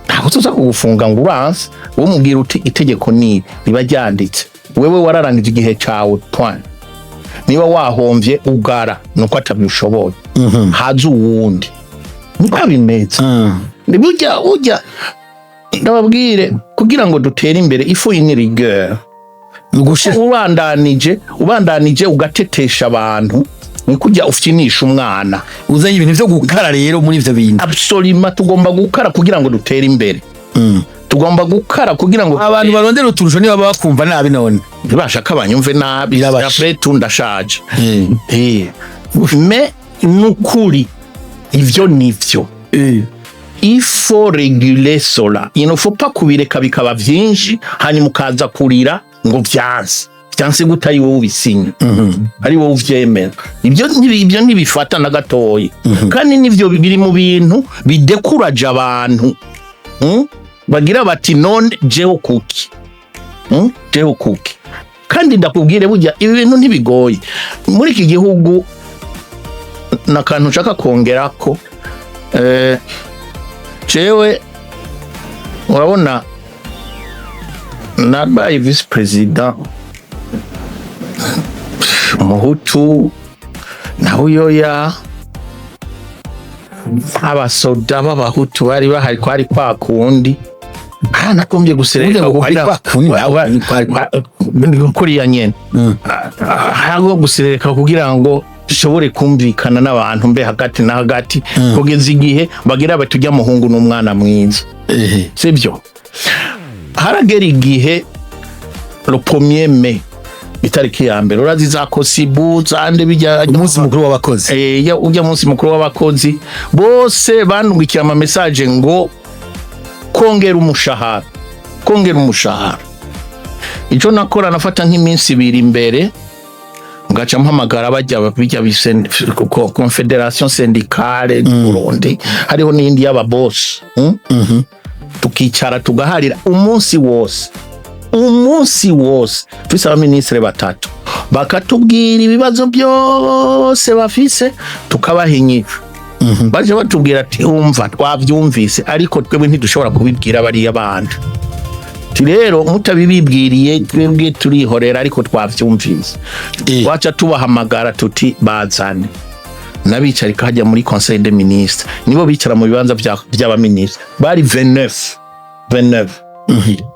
ntawe uzoza kugufunga ngo uranse. Wowe umubwira uti itegeko ni riba ryanditse, wewe wararangije igihe cawe, point. Niba wahomvye ugara, nuko atabyushoboye, haza uwundi. Niko bimeze. Ni burya burya ndababwire, kugira ngo dutere imbere, il faut une rigueur. Gushira Ubandanije ugatetesha abantu, ni kujya ufyinisha umwana. Uzanye ibintu vyo gukara rero muri ivyo bintu. Absolument, tugomba gukara kugira ngo dutere imbere. Tugomba gukara kugira ngo Abantu barondera uturusho niba bakumva nabi none. Ntibashaka banyumve nabi. Birabasha. Après tout, ndashaje. Mais nukuri ivyo nivyo, il faut réguler cela. Il ne faut pas kubireka bikaba vyinshi, hanyuma ukaza kurira ngo vyanse. Vyanse gute ari wowe ubisinya, ari wowe uvyemera? Ibyo ntibifata na gatoyi. Kandi nivyo biri mu bintu bidekuraje abantu. Bagira bati: "None jewe kuki? Jewe kuki?" Kandi ndakubwire, burya ibi bintu ntibigoye muri iki gihugu. Nakantu nshaka kongerako, jewe urabona nabaye vice-président umuhutu na Buyoya, abasoda b'abahutu bari bahari, kwari kwa kundi nagombye gusereka. Uvuze ngo kwari kwa kundi, Kuriya nyene hago gusereka kugira ngo dushobore kumvikana n'abantu, mbe hagati na hagati, kugeza igihe bagira bati: "Ujya muhungu n'umwana mwiza." Sibyo? Haragera igihe le 1er mai, itariki ya mbere, urazi za COSYBU zande bijya. Umunsi mukuru w'abakozi. Ujya munsi mukuru w'abakozi, bose bandungikiye ama message ngo kongera umushahara, kongera umushahara. Ico nakora, nafata nk'iminsi 2 imbere, ngaca mpamagara bajya bijya confédération syndicale du Burundi, hariho n'iyindi y'ababosi, Tukicara tugaharira umunsi wose, umunsi wose, tufise abaminisitiri batatu, bakatubwira ibibazo byose bafise, tukabaha inyishu. Baje batubwira ati: "Umva, twavyumvise, ariko twebwe ntidushobora kubibwira bariya bandi." Ati: "Rero mutabibibwiriye, twebwe turihorera, ariko twavyumvise." Twaca tubahamagara tuti: "Bazane." N'abicarika hajya muri conseil des ministres, nibo bicara mu bibanza vy'abaministres, bari 29, 29.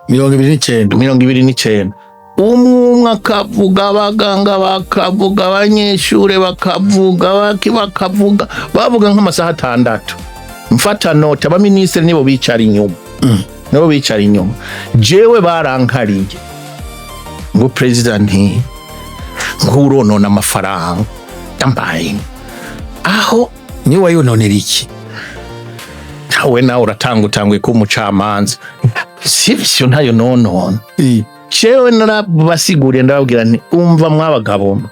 29. 29. Umwe umwe akavuga, abaganga bakavuga, abanyeshure bakavuga, baki bakavuga, bavuga nk'amasaha 6. Mfata note. Abaminisitiri nibo bicara inyuma, nibo bicara inyuma. Jewe barankariye ngo: "Perezida, nti nkuronona amafaranga." Yambaye aho. Niwe wayononera iki? Nawe nawe uratanga, utanguye kuba umucamanza. Sivyo, ntayo nonona. Jewe narabasiguriye, ndababwira nti: "Umva mwabagabo mwe,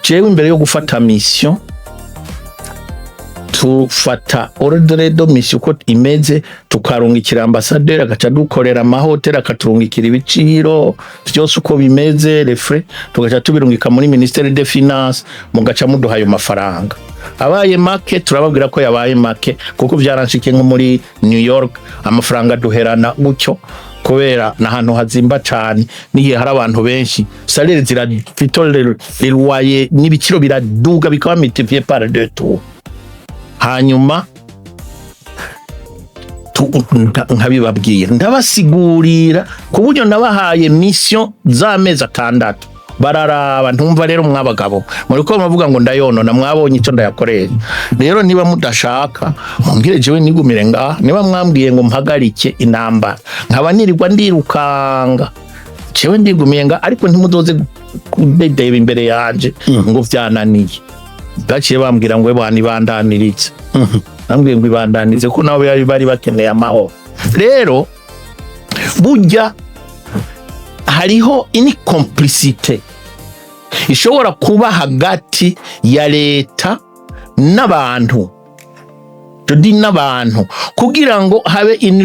jewe imbere yo gufata mission, tufata ordre de mission uko imeze, tukarungikira ambasaderi, agaca dukorera amahoteli, akaturungikira ibiciro vyose uko bimeze, les frais, tugaca tubirungika muri ministère des finances, mugaca muduha ayo mafaranga. Abaye make, turababwira ko yabaye make, kuko vyaranshikiye nko muri New York, amafaranga duherana gutyo, kubera n'ahantu hazimba cane, n'igihe hari abantu benshi, salaire zirafito, les loyers n'ibiciro biraduga, bikaba multiplié par deux tout. Hanyuma nkabibabwira, ndabasigurira ku buryo nabahaye mission z'amezi 6, bararaba. Ntumva rero mwabagabo, muriko muravuga ngo ndayonona, mwabonye icyo ndayakoresha. Rero niba mudashaka, mumbwire jewe nigumire ngaha. Niba mwambwiye ngo mpagarike intambara, nkaba nirirwa ndirukanga, jewe ndigumiye ngaha, ariko ntimuzoze kudedeba imbere yanje ngo vyananiye." Baciye bambwira ngo: "Bwana, ibandaniritse." Bambwiye ngo ibandanize, ko nabo bari bakeneye amahoro. Rero burya hariho une complicité ishobora kuba hagati ya leta n'abantu, je dis n'abantu, kugira ngo habe une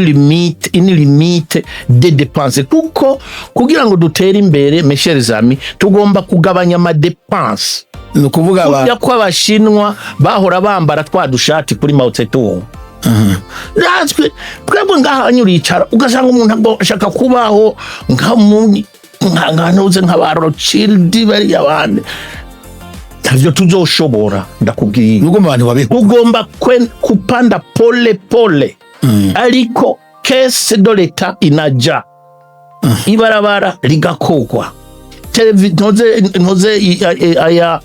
limite de dépense, kuko kugira ngo dutere imbere, mes chers amis, tugomba kugabanya ama dépenses. Ni ukuvuga aba Kurya ko abashinwa bahora bambara twa dushati kuri Mao Zedong, natwe twebwe ngaha uricara ugasanga umuntu ashaka kubaho nka ntuze nka ba Rothschild, bariya bandi. Ntavyo tuzoshobora, ndakubwiye. Nubwo mu bantu babeho. Ugomba kupanda pole pole, ariko caisse de l'État inaja, ibarabara rigakogwa, ntoze aya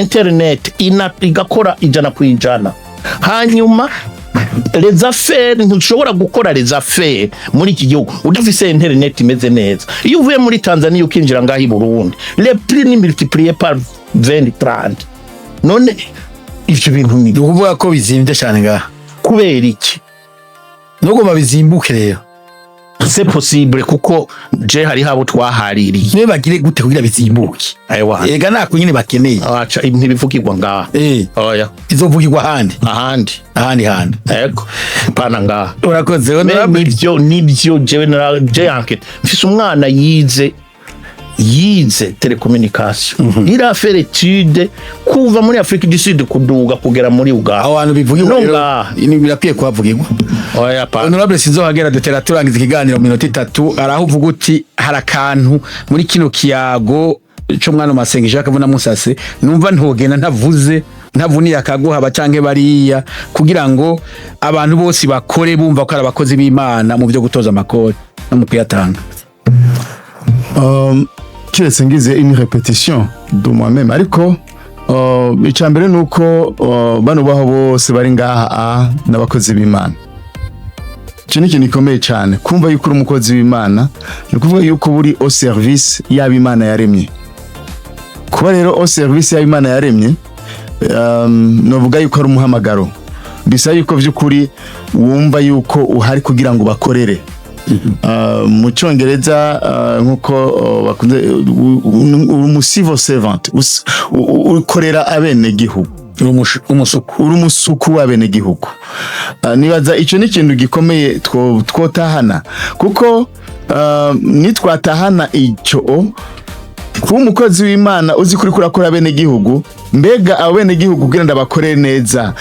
internet igakora 100%. Hanyuma les affaires, ntushobora gukora les affaires muri iki gihugu udafise internet imeze neza. Iyo uvuye muri Tanzania ukinjira ngaho i Burundi, les prix ni multiplié par 20, 30. None ivyo bintu ni Ni ukuvuga ko bizimvye cyane ngaha? Kubera iki? Nubwo babizimbuke rero. C'est possible, kuko je hariho abo twahaririye. Niwe bagire gute kugira bizimbuke? Ewa. Ega nako nyine bakeneye. Aca ntibivugirwa ngaha. Oya. Izovugirwa ahandi. Ahandi. Ahandi handi. Ego, pana ngaha. Urakoze. Mais Honorable. Nivyo jewe je enquête, mfise umwana yize télécommunication, il a fait l'étude kuva muri Afrique du Sud kuduga kugera muri Uganda. Aho hantu bivugirwa No rero, ngaha. ni birakwiye kuhavugirwa. Oya, pa. Honorable Sinzohagera, dutera turangiza ikiganiro mu minota 3. Araho uvuga uti hari akantu muri kino kiyago cyo mwana masengesho akavuna musase, numva ntogenda ntavuze, ntavuniye akaguhaba canke bariya, kugira ngo abantu bose bakore bumva ko ari abakozi b'Imana mu byo gutoza amakori no mu kuyatanga. Kiretse ngize une répétition de moi-même, ariko icya mbere ni uko bano baho bose bari ngaha n'abakozi b'Imana. Icyo ni ikintu gikomeye cyane. Kumva yuko uri umukozi w'Imana ni ukuvuga yuko uri au service y'abo Imana yaremye. Kuba rero au service y'abo Imana yaremye, novuga yuko ari umuhamagaro. Bisa yuko by'ukuri wumva yuko uhari kugira ngo bakorere. Mu cyongereza, nkuko bakunze, uri umu civil servant, ukorera abenegihugu. Uri umusuku. Uri umusuku w'abenegihugu. Nibaza icyo ni ikintu gikomeye twotahana, kuko nitwatahana icyo kuba umukozi w'Imana, uzi kuri kurakora abenegihugu, mbega abo benegihugu kugira ngo bakorere neza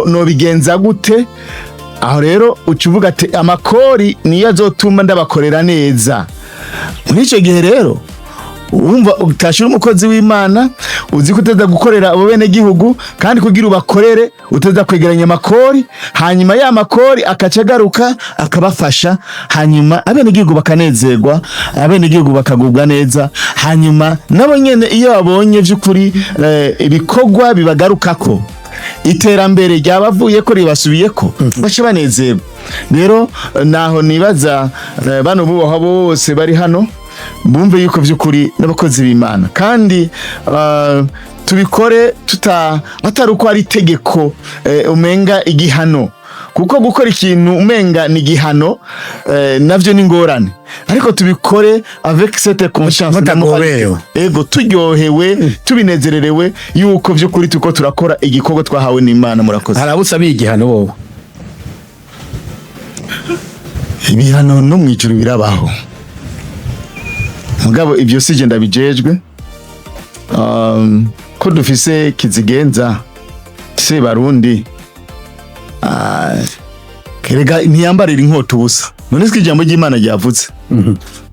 no bigenza gute? Aho rero uca uvuga ati amakori niyo azotuma ndabakorera neza. Muri icyo gihe rero wumva utashira umukozi w'Imana, uzi ko utaza gukorera abo bene gihugu, kandi kugira ubakorere utaza kwegeranya amakori, hanyuma ya makori akaca agaruka akabafasha, hanyuma abene gihugu bakanezerwa, abene gihugu bakagubwa neza. Hanyuma nabo nyene iyo babonye by'ukuri ibikorwa bibagarukako, iterambere ryabavuye ko ribasubiyeko, baca banezerwa. Rero naho nibaza bano bubahwa bose bari hano bumve yuko by'ukuri n'abakozi b'Imana, kandi tubikore tuta atari uko ari itegeko, umenga igihano, kuko gukora ikintu umenga ni igihano, navyo ni ingorane. Ariko tubikore avec cette conscience. Batagoberewe. Ego, turyohewe, tubinezererewe yuko by'ukuri tuko turakora igikorwa twahawe n'Imana. Murakoze. Hari abo usabiye igihano wowe? Ibihano no mu ijuru birabaho, mugabo ibyo si je ndabijejwe. Ko dufise kizigenza se barundi. Kerega ntiyambarira inkota ubusa. None se ijambo ry'Imana ryavutse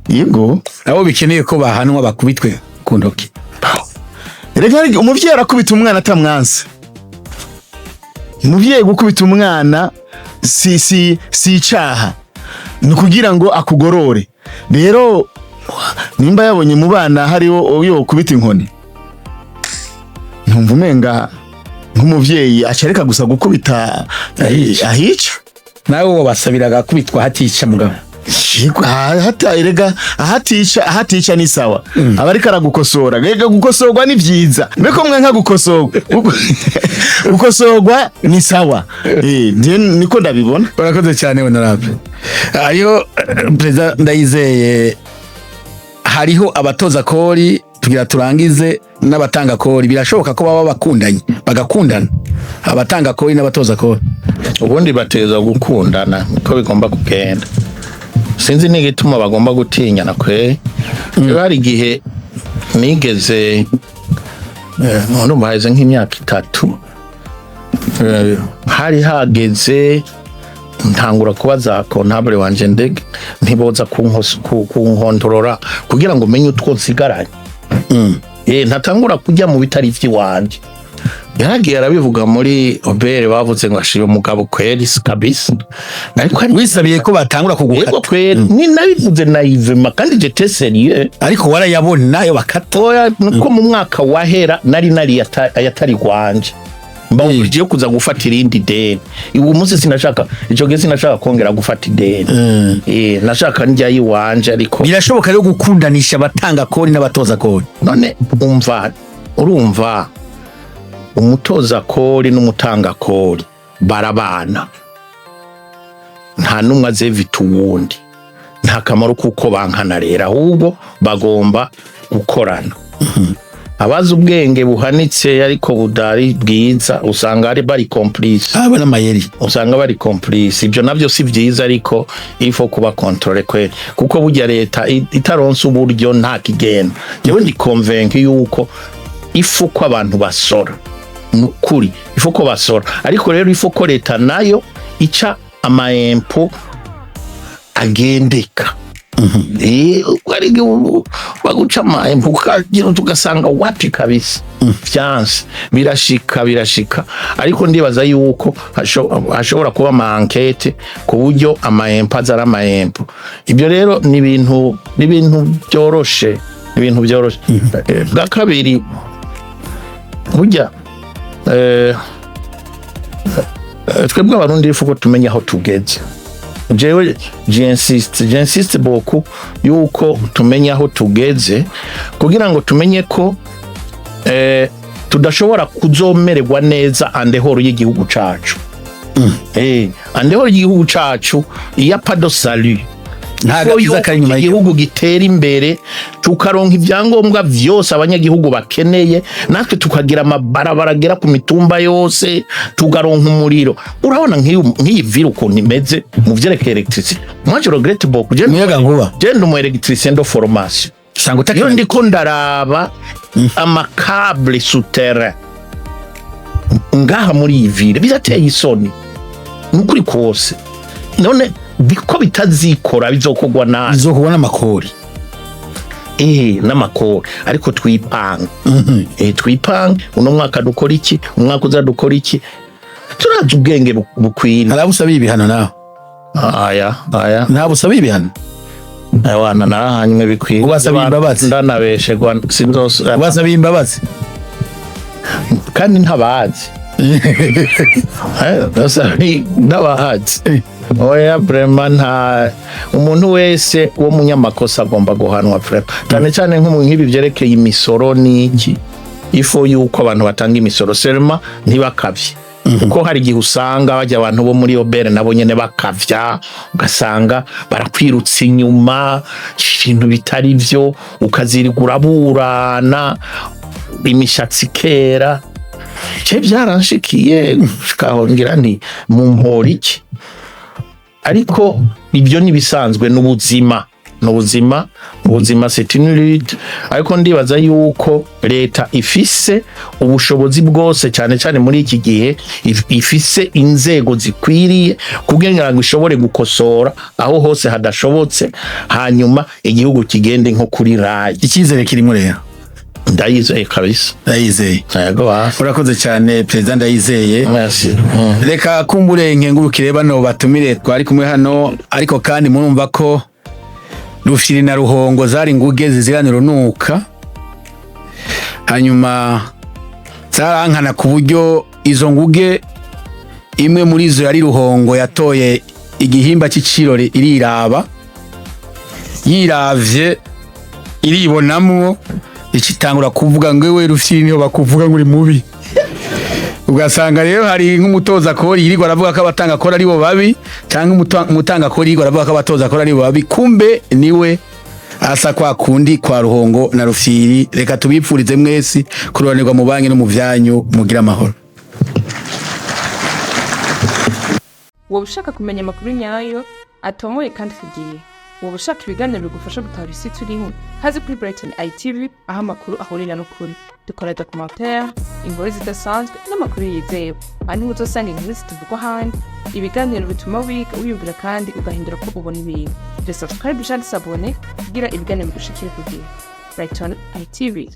yego? Abo bikeneye ko bahanwa bakubitwe ku ntoki. Reka, umuvyeyi arakubita umwana atamwanse. Umuvyeyi gukubita umwana si icaha, ni ukugira ngo akugorore. Rero nimba yabonye mu bana hariho uyo kubita inkoni, ntumva umenga nk'umuvyeyi acareka gusa gukubita. Ahica. Ahica. Nawe wabasabira agakubitwa hatica mugabo. Yego, hata erega ahatica ni sawa, aba ariko aragukosora. Rega gukosorwa ni vyiza, mbeko mwe nka gukosorwa. Gukosorwa ni sawa. Niko ndabibona. Urakoze cyane, honorable. Hariho perezida Ndayizeye, hariho abatoza kori, tugira turangize, n'abatanga kori. Birashoboka ko baba bakundanye, bagakundana, abatanga kori n'abatoza kori? Ubundi bateza gukundana, niko bigomba kugenda. Sinzi n'igituma bagomba gutinyana kwe. Rero hari igihe nigeze, ndumva haheze nk'imyaka 3, hari hageze ntangura kubaza comptable wanje ndege ntiboza kunkontorora kugira ngo menye utwo nsigaranye. Ntatangura kujya mu bitari ivy'iwanje. Yaragiye arabivuga muri OBR, bavuze ngo ashira umugabo kweri kabisa, ariko ari Wisabiye ko batangura yego kugukata? Kweri, ni nabivuze naïvement kandi j'étais sérieux. Ariko warayabona ayo bakata? Oya, nuko mu mwaka wahera nari ayatari gwanje, mba kuza gufata irindi deni. Ubu munsi sinashaka, ico gihe sinashaka kongera gufata ideni. Nashaka ndya yiwanje, ariko Birashoboka rero gukundanisha abatanga kori n'abatoza kori? None umva, urumva umutoza kori n'umutanga kori barabana, nta n'umwe azevita uwundi. Nta kamaro kuko bankana rero, ahubwo bagomba gukorana. Abazi ubwenge buhanitse ariko budari bwiza, usanga ari bari complice. Aba n'amayeri. Usanga bari complice, ibyo navyo si vyiza, ariko il faut kuba contrôler kweri, kuko burya leta itaronse uburyo nta kigenda. Jewe ndi convaincu yuko il faut ko abantu basora, nukuri il faut ko basora, ariko rero il faut ko leta nayo ica ama impôts agendeka. Ari baguca ama impôts ukagira tugasanga wapi kabisa, vyanse birashika, birashika. Ariko ndibaza yuko hashobora kuba ama enquêtes ku buryo ama impôts aza ari ama impôts. Ibyo rero ni ibintu byoroshe, ni ibintu byoroshe. Bwa kabiri, burya twebwe Abarundi il faut ko tumenya aho tugeze. Jewe j'insiste beaucoup yuko tumenya aho tugeze, kugira ngo tumenye ko tudashobora kuzomererwa neza en dehors y'igihugu cacu. En dehors y'igihugu cacu, il y a pas de salut. Nta Ko gakiza yuko kari inyuma igihugu gitera imbere, tukaronka ibyangombwa vyose abanyagihugu bakeneye, natwe tukagira amabarabara agera ku mitumba yose, tukaronka umuriro. Urabona nk'iyi ville ukuntu imeze mu vyerekeye électricité, moi je regrette beaucoup. Je Umuyaga nkuba. Je ndi umu électricien de formation. Usanga Iyo utakira. ndiko ndaraba ama câbles souterrains ngaha muri iyi ville, birateye isoni nukuri kose. None biko bitazikora, bizokorwa nabi? Bizokubona amakori. N'amakori, ariko twipanga, twipange uno mwaka dukora iki, umwaka uza dukora iki, turazi ubwenge bukwiriye. Hari abo usabiye ibihano nawe? Aya aya. Ntabwo usabiye ibihano? Wana narahanywe bikwiye. Ubasabiye imbabazi? Ndanabeshegwa sinzos Ubasabiye imbabazi? Kandi ntabazi. Ntabahazi, oya, vraiment nta umuntu wese wo munyamakosa agomba guhanwa, vraiment, cyane cyane nko mu nk'ibi byerekeye imisoro n'iki. Il faut yuko abantu batanga imisoro, seulement ntibakavye, kuko hari igihe usanga bajya abantu bo muri OBR nabo nyene bakavya, ugasanga barakwirutsa inyuma ibintu bitari vyo, ukazirirwa uraburana imishatsi ikera. Ce byaranshikiye, shikahongira nti mumpora iki? Ariko ibyo nibisanzwe, n'ubuzima, n'ubuzima, ubuzima c'est une lutte. Ariko ndibaza yuko leta ifise ubushobozi bwose, cyane cyane muri iki gihe ifise inzego zikwiriye kugira ngo ishobore gukosora aho hose hadashobotse, hanyuma igihugu kigende nko kuri rail. Icyizere kirimo rero? Ndayizeye kabisa. Ndayizeye. Yego basi. Urakoze cyane, Perezida Ndayizeye. Merci. Reka kumbure nkengurukire bano batumire twari kumwe hano, ariko kandi murumva ko Rufyiri na Ruhongo zari nguge zizirana urunuka, hanyuma zarankana ku buryo izo nguge, imwe muri zo yari Ruhongo, yatoye igihimba c'icirore iriraba, yiravye iribonamwo, icitangura kuvuga ngo: "Ewe Rufyiri, niho bakuvuga ngo uri mubi." Ugasanga rero hari nk'umutoza kori yirirwa aravuga ko abatanga kori aribo babi, cyangwa umutanga kori yirirwa aravuga ko abatoza kori aribo babi, kumbe niwe asa kwa kundi kwa Ruhongo na Rufyiri. Reka tubipfurize mwese kuroranirwa mu banki no mu vyanyu, mugira amahoro. Woba ushaka kumenya amakuru nyayo atomoye kandi ku gihe? Woba ushaka ibiganiro bigufasha gutahura isi turimo? Haze kuri Brighton ITV, aho amakuru ahurira n'ukuri. Dukora documentaire, inkuru zidasanzwe n'amakuru yizewe. Aha niho uzosanga inkuru zitavugwa ahandi, ibiganiro bituma wiga, wiyumvira kandi ugahindura ko ubona ibintu. De subscribe cyangwa s'abonner kugira ibiganiro bigushikire ku gihe. Brighton ITV.